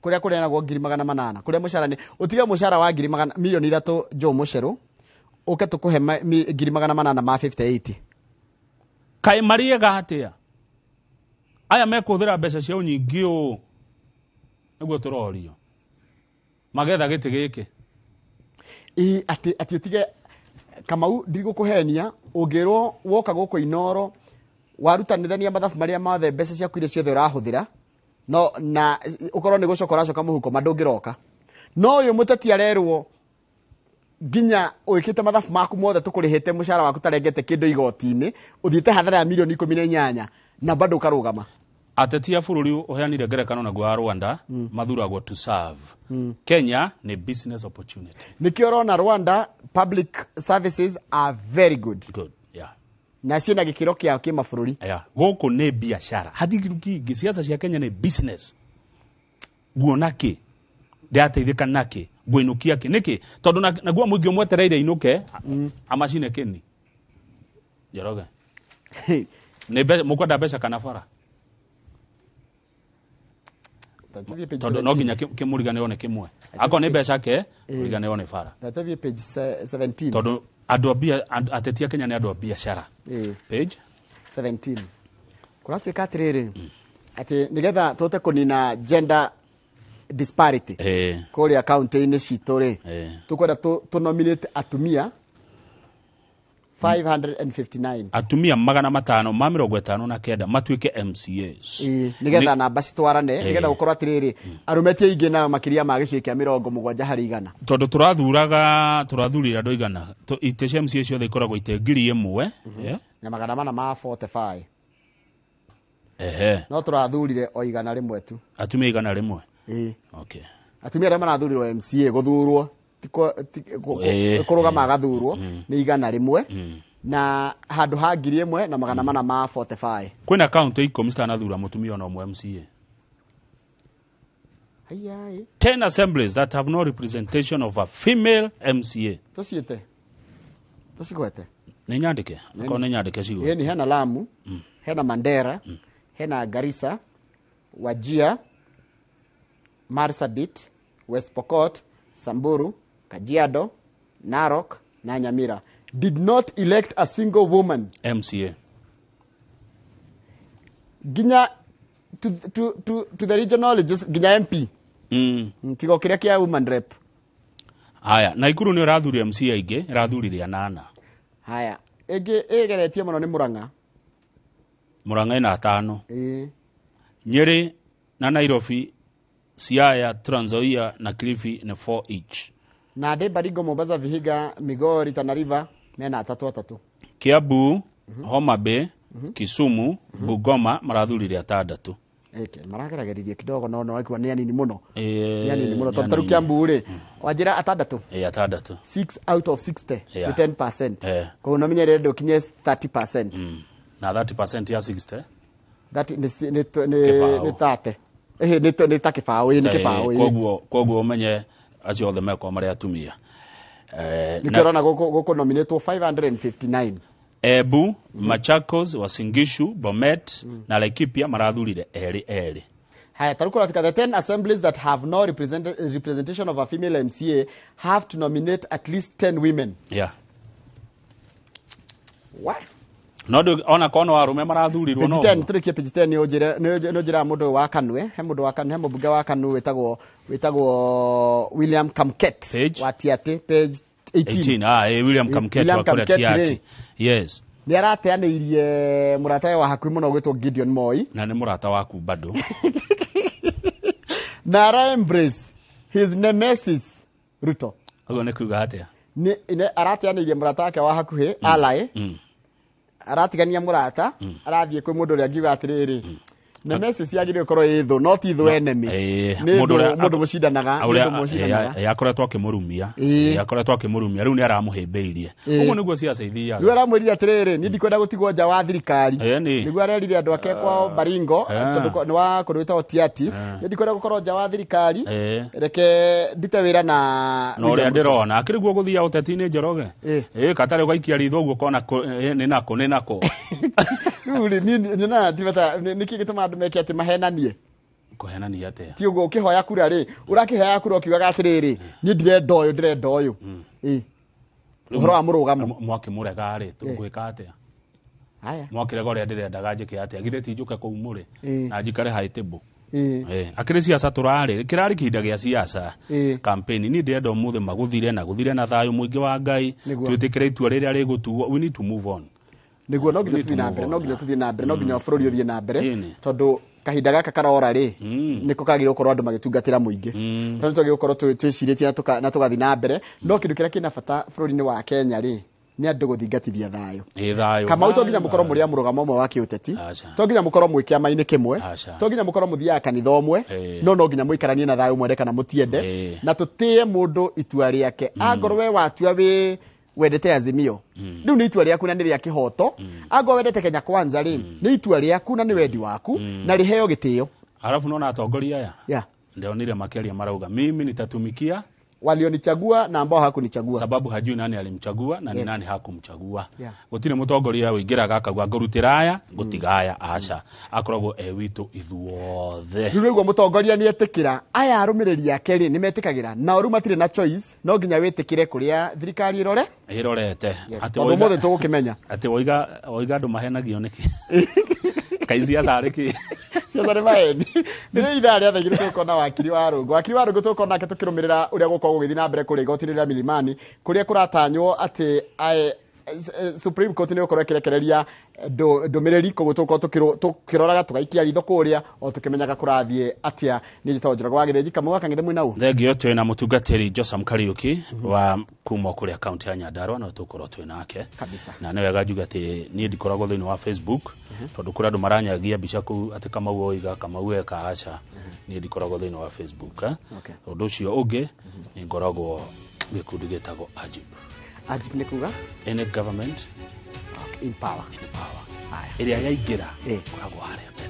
Kũrĩa kũrĩanagwo 800,000, kũrĩa mũcara nĩ ũtige mũcara wa ngiri magana milioni 3, Joe Mũcerũ ũke tũkũhe 858,000. Kaĩ marĩega atĩa? Aya mekũhũthĩra mbeca ciao nyingĩ ũũ nĩguo tũrorio magetha gĩtĩ gĩkĩ. Ĩ atĩ ũtige Kamau, ndigũkũhenia, ũngĩrwo woka gũkũ Inoro warutanithania mathabu marĩa mothe, mbeca ciaku iria ciothe ũrahũthĩra, no na ũkorwo nĩ gũcoka ũracoka mũhuko ma ndũngĩroka. No ũyũ mũteti arerwo nginya wĩkĩte mathabu maku mothe, tũkũrĩhĩte mũcara waku tarengete kĩndũ igoti-inĩ, ũthiĩte hathara ya mirioni 18 na bado ũkarũgama. Ateti a bũrũri ũheanire ngerekano naguo wa Rwanda, mathuragwo to serve. Kenya nĩ business opportunity. Nĩkĩo ũrona Rwanda public services are very good. Good, yeah. Na ciĩna gĩkĩro kĩao kĩmabũrũri. Yeah. Gũkũ nĩ biashara, hatirĩ kĩndũ kĩngĩ. Siasa cia Kenya nĩ business. Guona kĩ ndĩrateithĩka nakĩ, ngũinũkia kĩ, nĩkĩ? Tondũ naguo mũingĩ ũmwetereire inũke amacine kĩni. Njoroge, nĩ mũkwenda mbeca kana bara? Tondũ no nginya kĩmũriganĩrwo nĩ kĩmwe, akorwo nĩ mbeca ke mũriganĩrwo nĩ bara. Tathiĩ page 17. Tondũ andũ a bia ateti a Kenya nĩ andũ a biashara. Page 17 kũratuĩka atĩrĩrĩ, atĩ nĩgetha tũhote kũnina gender disparity kũrĩa kaunti-inĩ citũ rĩ, tũkwenda tũ nominate atumia 559. Atumia 559 matuĩke MCAs. Nĩgetha namba citwarane, nĩgetha gũkorwo atĩrĩrĩ, arũme ti aingĩ nao makĩria ma gĩcunjĩ kĩa 70%. Tondũ tũrathuraga, tũrathurire andũ igana, itĩ cia MCA ciothe ikoragwo itĩ 1000. Na 445. Ehe. No tũrathurire o 100 tu. Atumia 100. Ĩĩ. Okay. Atumia arĩa maraathurirwo MCA gũthurwo, ti kũrũgama, agathurwo nĩ 100 na handũ ha 1445. Kwĩna kaunti 10 citanathura mũtumia ona ũmwe MCA. Haiya. 10 assemblies that have no representation of a female MCA. Tũciĩte, tũcigwete. Nĩ nyandĩke? Akorwo nĩ nyandĩke, cigo. Ĩni, hena Lamu, hena Mandera, hena Garissa, Wajir, Marsabit, West Pokot, Samburu, Kajiado, Narok na Nyamira did not elect a single woman MCA. Nginya to the regional nginya MP. Tigo kĩrĩa kĩa woman rep. Haya, Naikuru nĩ ĩrathurire MCA aingĩ, ĩrathurire anana. Haya, ĩngĩ ĩgeretie mũno nĩ Murang'a. Murang'a ĩna atano. Ĩĩ. Nyeri na Nairobi, Siaya, Trans Nzoia na Kilifi nĩ 4 each. Nandi, Baringo, Mombasa, Vihiga, Migori, Tana River mena atatũ atatũ. Kiambu, Homa Bay, Kisumu, Bungoma marathurire atandatũ. Ĩke maragerageririe kidogo, no aikua nĩ anini mũno. Ĩĩ, nĩ anini mũno, nĩ tondũ tarĩu anini. Kiambu rĩ, wanjĩra atandatũ. Ĩĩ, atandatũ. 6 out of 60 nĩ 10%. Koguo no menyerere ndũkinye 30%. Na 30% ya 60 That nĩ Kĩbaũ. nĩ 30. Ĩhĩ, nĩ ta kĩbaũ, ĩĩ, nĩ kĩbaũ, ĩĩ. Koguo ũmenye acio othe mekorwo marĩ atumia. Nĩkĩo ũrona gũkũ nominatwo 559. Embu, Machakos, Uasin Gishu, Bomet na Laikipia marathurire erĩ erĩ. Haya, tarĩu kũratika the 10 assemblies that have no representation of a female MCA have to nominate at least 10 women. What? No ndũ ona korwo no arũme marathurirwo no Page 10, tũrĩkie page 10, nĩ ũnjĩre nĩ ũnjĩraga mũndũ wa Kanu, he mũndũ wa Kanu, he mũmbunge wa Kanu wĩtagwo William Kamket. Page? Wa Tiaty, page 18. 18. Ah, William Kamket William wa kũrĩa Kamket Tiaty. rĩ. Yes. Nĩ arateanĩirie mũratawe wa hakuhĩ mũno gwĩtwo Gideon Moi. Na nĩ mũrata waku bado. Na ara embrace his nemesis Ruto. Ũguo nĩ kuga atĩa? Nĩ arateanĩirie mũrata wake wa hakuhĩ, ally. Aratigania mũrata, arathiĩ kwĩ mũndũ ũrĩa angiuga atĩrĩrĩ, nemesis yagĩrĩire gũkorwo ĩ thũ, no ti thũ enemy. Nĩ Mũndũ thũ, ũrĩa mũndũ mũcindanaga, nĩ ũrĩa mũndũ mũcindanaga. akoretwo akĩmũrumia. Akoretwo akĩmũrumia, rĩu nĩ aramũhĩmbĩirie. Ũguo nĩguo ciaca ithiaga. Rĩu aramwĩrire atĩrĩrĩ, niĩ ndikwenda gũtigwo nja wa thirikari. Nĩ. Nĩguo arerire andũ ake kwao Baringo, tondũ nĩ wa kũndũ gwĩtagwo Tiaty. Niĩ ndikwenda gũkorwo nja wa thirikari, reke ndute wĩra na Na ũrĩa William Ruto. ndĩrona akĩrĩ guo gũthiaga ũteti-inĩ, Njoroge, katarĩ ũgaikia ritho ũguo ũkona nĩ nako nĩ nako. Rĩu rĩ, niĩ nyonaga ti bata, nĩkĩ gĩtũmaga andũ meke atĩ mahenanie? Kũhenania atĩa? Ti ũguo ũkĩhoya kura rĩ, ũrakĩhoya kura ũkiugaga atĩrĩrĩ, niĩ ndirenda ũyũ, ndĩrenda ũyũ. Ũhoro wa mũrũgamo. Mwakĩmũrega rĩ, tũgwĩka atĩa? Mwakĩrega ũrĩa ndĩrendaga njĩke atĩa githĩ ti njũke kũu mũrĩ na njikare high table. Akĩrĩ ciaca tũrarĩ kĩrarĩ kĩhinda gĩa ciaca campaign niĩ ndĩrenda ũmũthĩ magũthire na gũthire na thayũ mũingĩ wa Ngai twĩtĩkĩre itua rĩrĩa rĩgũtuo. We need to move on. Nĩguo no nginya tũthiĩ na mbere, no nginya tũthiĩ na mbere, no nginya bũrũri ũthiĩ na mbere tondũ kahinda gaka karora rĩ nĩko kagĩrĩirwo gũkorwo andũ magĩtungatĩra mũingĩ tondũ twagĩrĩirwo gũkorwo twĩcirĩtie na tũgathiĩ na mbere. No kĩndũ kĩrĩa kĩna bata bũrũri-inĩ wa Kenya rĩ nĩ andũ gũthingatithia thayũ. Kamau to nginya mũkorwo mũrĩ a mũrũgamo ũmwe wa kĩũteti, to nginya mũkorwo mwĩ kĩama-inĩ kĩmwe, to nginya mũkorwo mũthiaga kanitha ũmwe, no nginya mũikaranie na thayũ mwende kana mũtiende, na tũtĩe mũndũ itua rĩake. Angorwo we watua wĩ wendete Azimio rĩu nĩ itua rĩaku na nĩ rĩa kĩhoto. Angorwo wendete Kenya Kwanza rĩ nĩ itua rĩaku na nĩ wendi waku na rĩheo gĩtĩo. Alafu nona atongoria aya ndionire makĩaria marauga mimi nitatumikia walionichagua na ambao hakunichagua, sababu hajui nani alimchagua na ni nani hakumchagua. Gutire mutongoria uingiraga akauga ngurutira aya ngutigaya aca akoragwo e witu ithuothe. Riu niguo mutongoria ni etikira aya arumiriri ake ri ni metikagira na oru matire na choice, no nginya witikire kuria thirikari irore irorete. Ati tondu mothe tugukimenya ati woiga andu mahenagio niki kai ciaca rĩ ki ciaca nĩ maheni. Nĩ ithaa rĩa thaa igĩrĩ tũkona wakiri wa Rũngũ. Wakiri wa Rũngũ tũkona nake tũkĩrũmĩrĩra ũrĩa gũkoragwo gũgĩthiĩ na mbere kũrĩa igoti-inĩ rĩa Milimani kũrĩa kũratanywo atĩ Supreme Court nĩ gũkorwo ĩkĩrekereria ndũmĩrĩri, koguo tũgũkorwo tũkĩroraga tũgaikia ritho kũrĩa o tũkĩmenyaga kũrathiĩ atĩa. Niĩ njĩtagwo Njoroge wa Gĩthĩnji Kamau wa Kang'ethe mwĩna ũ. Thengio twĩna mũtungatĩri Josam Kariuki wa kuma kũrĩa kaunti ya Nyandarua no tũkorwo twĩ nake kabisa. Na nĩ wega njuge atĩ niĩ ndikoragwo thĩinĩ wa Facebook tondũ kũrĩ andũ maranyagia mbica kũu atĩ Kamau oiga Kamau eka aca. Niĩ ndikoragwo thĩinĩ wa Facebook. Ũndũ ũcio ũngĩ nĩ ngoragwo gĩkundi gĩtagwo AJIB. AJIB nĩ kuga any government in power. In power. Ĩrĩa yaingĩra koragwo harĩa mbere.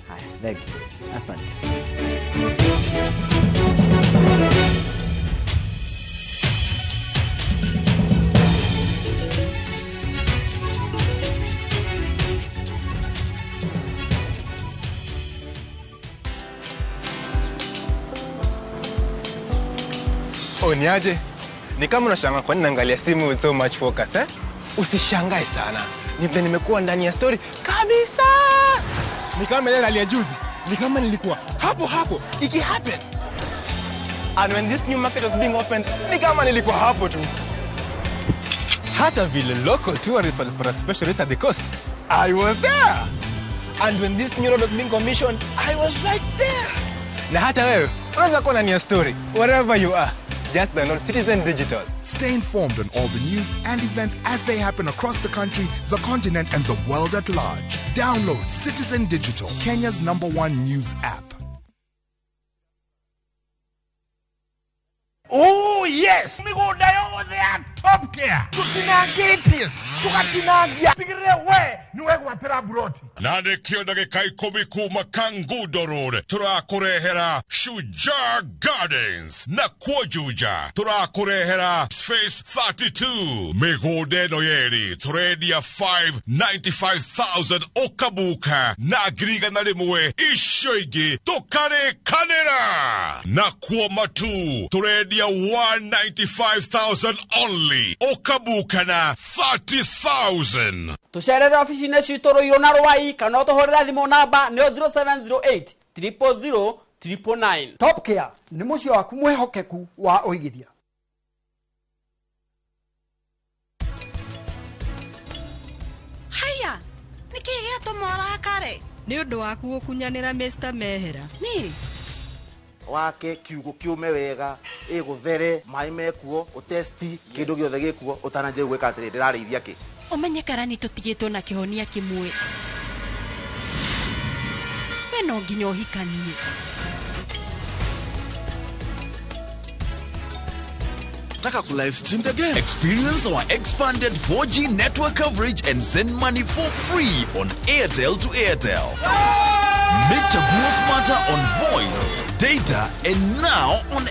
Haya, thank you. Asante. Oh, niaje? Ni kama unashangaa kwa nini naangalia simu with so much focus, eh? Usishangae sana. Ni vile nimekuwa ndani ya story kabisa. Ni kama ile hali ya juzi. Ni kama nilikuwa hapo hapo iki happen. And when this new market was being opened, ni kama nilikuwa hapo tu. Hata vile local tourists walipata special rate at the coast, I was there. And when this new road was being commissioned, I was right there. Na hata wewe unaweza kuwa ndani ya story wherever you are. Just download Citizen Digital. Stay informed on all the news and events as they happen across the country, the continent, and the world at large. Download Citizen Digital, Kenya's #1 news app. Oh yes! Migunda yothe ya Top Care. Tutinangĩtie, tugatinangia. Tigĩrĩre we nĩwe gwatĩra buroti. Na nĩkĩo ndagĩka 10 kuma Kangundo Road tũrakũrehera Shujaa Gardens na kuo Juja tũrakũrehera Space 32. Mĩgũnda ĩno yerĩ tũrendia 595,000 ũkabuka na 100,000 icio ingĩ tũkarĩkanĩra. Na kuo Matu tũrendia 195,000 only ũkabuka na 30,000. Tucerere ofici-inĩ citũ Rũirũ na Rwai kana ũtũhũrĩre thimũ namba nĩyo 0708 000 999. Top Care nĩ mũciĩ waku mwĩhokeku wa ũigithia. Haya, nĩkĩĩ gĩatũma ũrakare? Nĩ ũndũ waku gũkunyanĩra Mr. Mehera. Niĩ wake kiugo kiume wega iguthere mai mekuo utesti kindu giothe gikuo utananjie gwika atiri ndirariithia ki umenye karani tutigitwo na kihonia kimwe we no nginya uhikanie. Taka ku live stream the game. Experience our expanded 4G network coverage and send money for free on Airtel to Airtel. Make Chaguo smarter on voice, data, and now on